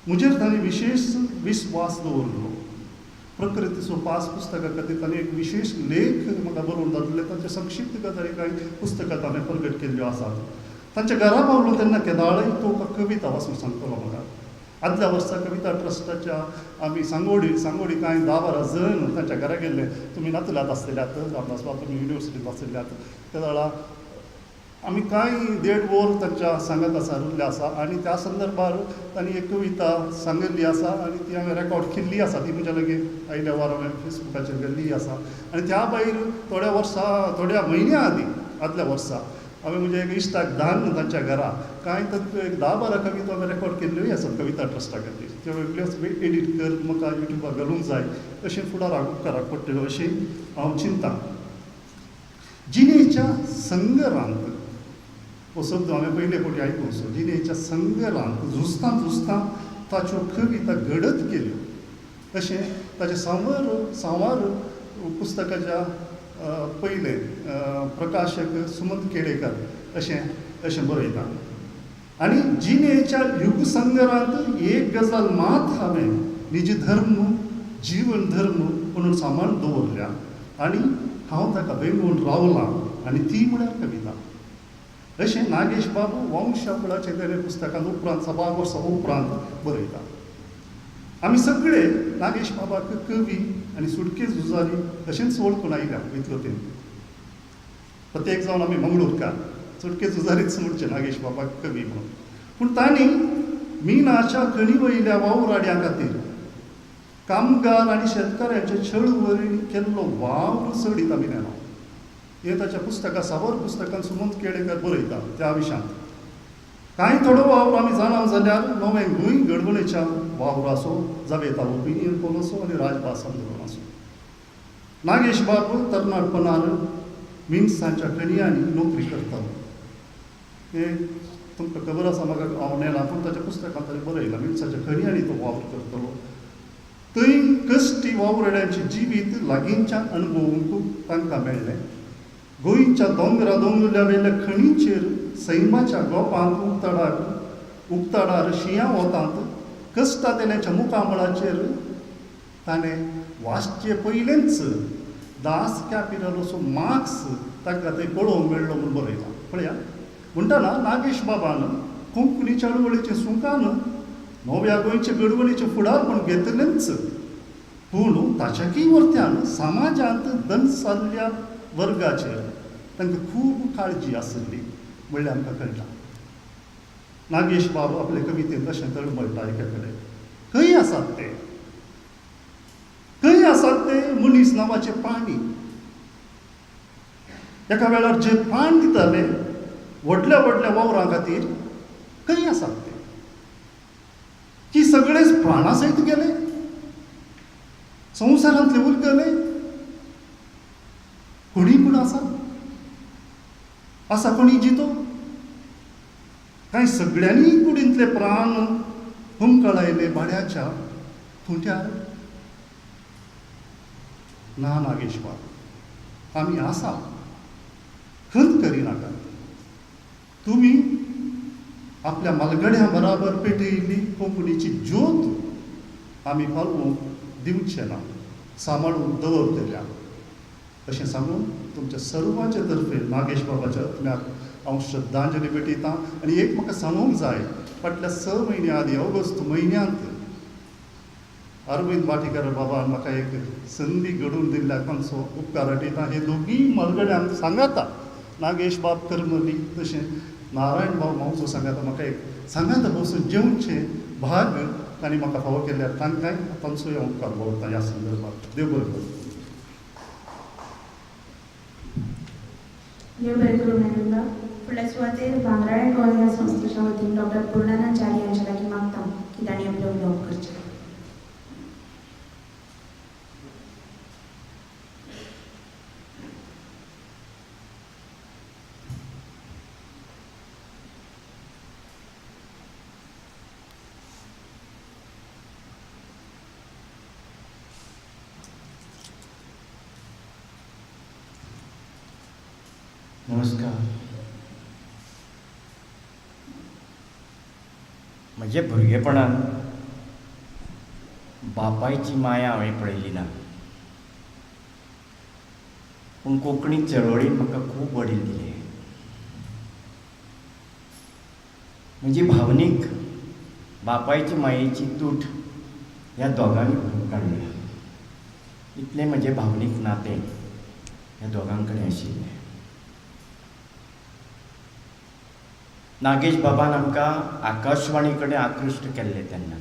म्हजेर ताणें विशेश विस्वास दवरलो. प्रकृतीचो पास पुस्तका खातीर ताणें एक विशेश लेख म्हाका बरोवन धाडले. तांचे संक्षिप्त गजाली कांय पुस्तकां ताणें प्रगट केल्ल्यो आसात. तांच्या घरा पावलो तेन्ना केदाळय तो कविता वाचूंक सांगतलो म्हाका. आदल्या वर्सा कविता ट्रस्टाच्या आमी सांगोडी सांगोडी कांय 10-12 जण तांच्या घरा गेल्ले. तुमी नातलांत आसलेल्यात, रामदास बाब तुमी युनिवर्सिटींत आसलेल्यात. त्या वेळार आमी कांय 1.5 वर तांच्या सांगत आसा उरले आसा आनी त्या संदर्भार तांणी एक कविता सांगिल्ली आसा आनी ती हांवें रेकॉर्ड केल्ली आसा. ती म्हज्या लागीं आयल्या वार हांवें फेसबुकाचेर गेल्ली आसा. आनी त्या भायर थोड्या वर्सां थोड्या म्हयन्या आदीं आदल्या वर्सा हांवें म्हज्या एक इश्टाक धाडून तांच्या घरा कांय तर एक 10-12 कविता हांवें रेकॉर्ड केल्ल्योय आसात कविता ट्रस्टा खातीर. त्यो वेगळ्योच एडीट कर म्हाका युट्यूबार घालूंक जाय अशें फुडाराक उपकाराक पडटल्यो अशें हांव चिंता. जिणेच्या संगरांत हो शब्द हांवें पयले फावटी आयकूंक. जिणेच्या संगरांत झुजतां झुजतां ताच्यो कविता घडत गेल्यो अशें ताचें सांवर सांवार पुस्तकाच्या पयलें प्रकाशक सुमंत केळेकर अशें अशें बरयता. आनी जिणेच्या युगसंगरांत एक गजाल मात हांवें निज धर्म, जीवन धर्म म्हणून सांबाळून दवरल्या आनी हांव ताका वेंगोवन रावलां आनी ती म्हळ्यार कविता. अशें नागेश बाबू वंशाकुळाचे तेणे पुस्तकांत उपरांत साबार वर्सां उपरांत बरयता. आमी सगळे नागेश बाबाक कवी आनी सुटके झुजारी अशेंच वळखून आयल्या इतलो तेंप. प्रत्येक जावन आमी मंगळूरकार सुटके झुजारीच म्हणचे नागेश बाबाक कवी म्हणून. पूण तांणी मिनाच्या खणी वयल्या वावराड्यां खातीर कामगार आनी शेतकाऱ्यांचे चळवळीन केल्लो वावर चडीत आमी नेणा. हें ताच्या पुस्तकां साबार पुस्तकान सुमंत केळेकर बरयता त्या विशयांत. कांय थोडो वावर आमी जाणा जाल्यार नवें गोंय घडवणेच्या वावराचो जावं ओपिनियन पोल आनी राजभास आंदोलनाचो. नागेश बाब तरणाटपणार मिनसांच्या खणयांनी नोकरी करतालो. हें तुमकां खबर आसा, म्हाका हांव नेणा, पूण ताच्या पुस्तकांत ताणें बरयलां मिनसाच्या खणयांनी तो वावर करतलो. थंय कश्टी वावराड्यांचें जिवीत लागींच्यान अणभवूंक तांकां मेळ्ळें. गोंयच्या दोंगरा दोंगुल्ल्या वयल्या खणीचेर सैमाच्या गोपांत उक्ताडार शिंया वतांत कश्टातेल्यांच्या मुखामळाचेर ताणें वाचचे पयलेंच दास कॅपिटलाचो मार्क्स तांकां थंय पळोवंक मेळ्ळो म्हूण बरयलां. पळया म्हणटना नागेश बाबान कोंकणी चळवळीचें सुंकान नव्या गोंयचे घडवणीचें फुडारपण घेतलेंच, पूण ताच्याकय वरत्यान समाजांत दनसाल्ल्या वर्गाचेर तांकां खूब काळजी आसली म्हणल्यार आमकां कळटा. नागेश बाब आपले कवितेंत अशें तळमळटा एका कडेन, खंय आसात ते, खंय आसात ते मनीस नांवाचे प्राणी. एका वेळार जे प्राण दिताले व्हडल्या व्हडल्या वावरां खातीर, खंय आसात ते? की सगळेच प्राणा सयत गेले, संवसारांतले उरगले? कोणी पूण आसा, आसा कोणी जितो? कांय सगळ्यांनी कुडींतले प्राण हुमकळायले भाड्याच्या खुंट्यार? ना नागेश बाब, आमी आसा, खंत करिनाकात. तुमी आपल्या मालगड्या बराबर पेटयिल्ली कोंकणीची ज्योत आमी पालवूंक दिवचे ना, सांबाळून दवरतल्या. अशें सांगून तुमच्या सर्वांचे तर्फे नागेश बाबाच्या आत्म्याक हांव श्रद्धांजली भेटयतां. आनी एक म्हाका सांगूंक जाय, फाटल्या 6 म्हयन्यां आदीं ऑगस्ट म्हयन्यांत अरविंद भाटीकर बाबान म्हाका एक संदी घडोवन दिल्ल्याक तांचो उपकार आठयता. हे दोगीय म्हालगड्यांक सांगाता, नागेश बाब करमली तशें नारायण बाब मावजो सांगाता, म्हाका एक सांगाता बसून जेवचें भाग तांणी म्हाका फावो केल्यार तांकांय तांचोय हांव उपकार बावता ह्या संदर्भात. देव बरें करूं. देव बरें करूं नारायण बाब. फुडल्या सुवातेर भांगराळे गोंय ह्या संस्थेच्या वतीन डॉक्टर पूर्णानंद च्यारी हांच्या लागीं मागता की तांणी आपलें उलोवप करचें. नमस्कार. म्हजे भुरगेपणान बापायची माया हांवें पळयली ना, पूण कोंकणी चळवळीन म्हाका खूब वडील दिले. म्हजी भावनीक बापायची मायेची तूट ह्या दोगांनी भरून काडली. इतलें म्हजें भावनीक नातें ह्या दोगां कडेन आशिल्लें. नागेश बाबान आमकां आकाशवाणी कडेन आकृश्ट केल्लें. तेन्ना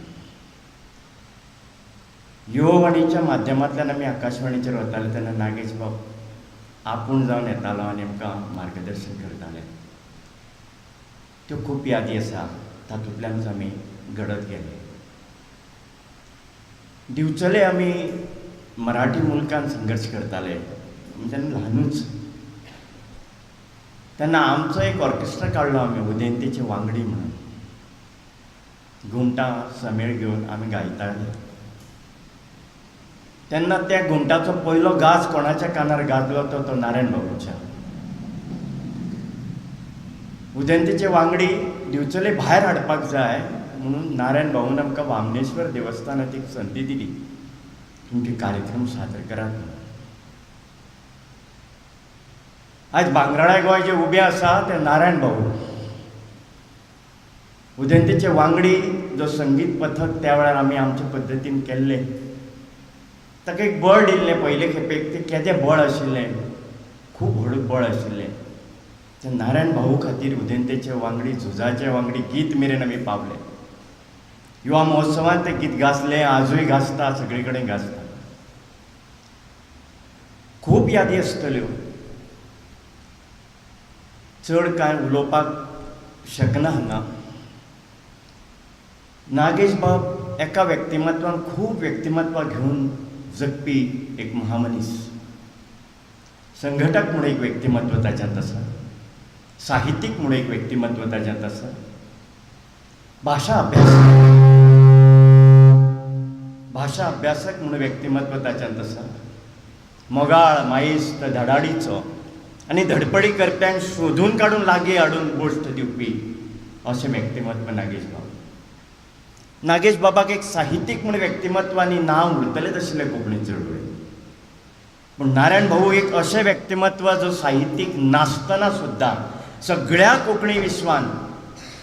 युववाणीच्या माध्यमांतल्यान आमी आकाशवाणीचेर वताले तेन्ना नागेश बाब आपूण जावन येतालो आनी आमकां मार्गदर्शन करताले. त्यो खूब यादी आसा, तातूंतल्यानूच आमी घडत गेले. दिवचले आमी मराठी मुलकान संघर्श करताले, आमी तेन्ना ल्हानूच. तेन्ना आमचो एक ऑर्केस्ट्रा काडलो आमी, उदेंतेचे वांगडी म्हणून. घुमटां समेळ घेवन आमी गायताले. तेन्ना त्या घुमटाचो पयलो गाज कोणाच्या कानार गाजलो तो तो नारायण बाबूच्या. उदेंतेचे वांगडी दिवचले भायर हाडपाक जाय म्हणून नारायण भाऊन आमकां वामनेश्वर देवस्थानांत एक संदी दिली, तुमचे कार्यक्रम सादर करात म्हणून. आयज भांगराळे गोंय जे उबें आसा तें नारायण भाऊ. उदेंतेचे वांगडी जो संगीत पथक त्या वेळार आमी आमचे पद्दतीन केल्लें, ताका एक बळ दिल्लें पयले खेपेक. तें केदें बळ आशिल्लें, खूब व्हड बळ आशिल्लें. ते नारायण भाऊ खातीर उदेंतेचे वांगडी, झुजाचे वांगडी गीत मेरेन आमी पावले. युवा महोत्सवांत तें गीत गाजलें, आजूय गाजता, सगळे कडेन गाजता. खूब यादी आसतल्यो, चड कांय उलोवपाक शकना हांगा. नागेश बाब एका व्यक्तिमत्वान खूब व्यक्तिमत्वां घेवन जगपी एक महामनीस. संघटक म्हूण एक व्यक्तिमत्व ताच्यांत आसा, साहित्यीक म्हूण एक व्यक्तिमत्व ताच्यांत आसा, भाशा अभ्यासक म्हूण व्यक्तिमत्व ताच्यांत आसा. मोगाळ, मायेस्त, धडाडीचो आनी धडपडी करप्यांक शोधून काडून लागीं हाडून गोश्ट दिवपी अशें व्यक्तिमत्व नागेश बाब. नागेश बाबाक एक साहित्यीक म्हूण व्यक्तिमत्व आनी नांव उरतलेंच आशिल्लें कोंकणी चळवळींत. पूण नारायण भाऊ एक अशें व्यक्तिमत्व जो साहित्यीक नासतना सुद्दां सगळ्या कोंकणी विश्वान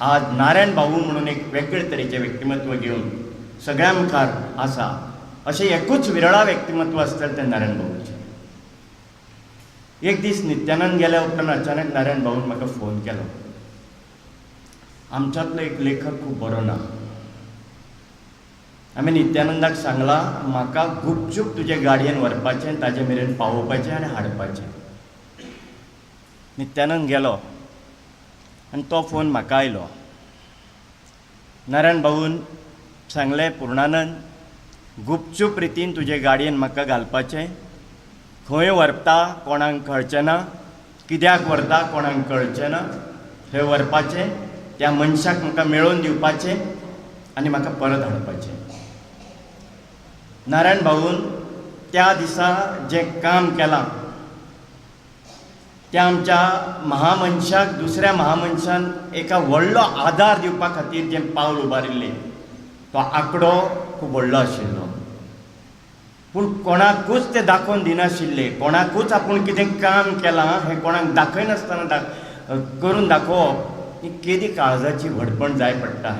आज नारायण भाऊ म्हणून एक वेगळे तरेचें व्यक्तिमत्व घेवन सगळ्यां मुखार आसा. अशें एकूच विरळा व्यक्तिमत्व आसतलें तें नारायण भाऊचें. एक दीस नित्यानंद गेल्या उपरांत अचानक नारायण भाऊन म्हाका फोन केलो, आमच्यांतलो एक लेखक खूब बरो ना, आमी नित्यानंदाक सांगलां म्हाका गुपचूप तुजे गाडयेन व्हरपाचें, ताजे मेरेन पावोवपाचें आनी हाडपाचें. नित्यानंद गेलो आनी तो फोन म्हाका आयलो. नारायण भाऊन सांगलें, पुर्णानंद गुपचूप रितीन तुजे गाडयेन म्हाका घालपाचें, खंय व्हरता कोणाक कळचें ना, कित्याक व्हरता कोणाक कळचें ना, थंय व्हरपाचें, त्या मनशाक म्हाका मेळोवन दिवपाचें आनी म्हाका परत हाडपाचें. नारायण भाऊन त्या दिसा जें काम केलां त्या आमच्या महामनशाक दुसऱ्या महामनशान एका व्हडलो आदार दिवपा खातीर जें पावल उबारिल्लें तो आंकडो खूब व्हडलो आशिल्लो. पूण कोणाकूच ते दाखोवन दिनाशिल्ले, कोणाकूच आपूण कितें काम केलां हें कोणाक दाखयनासतना करून दाखोवप ही केदी काळजाची व्हडपण जाय पडटा.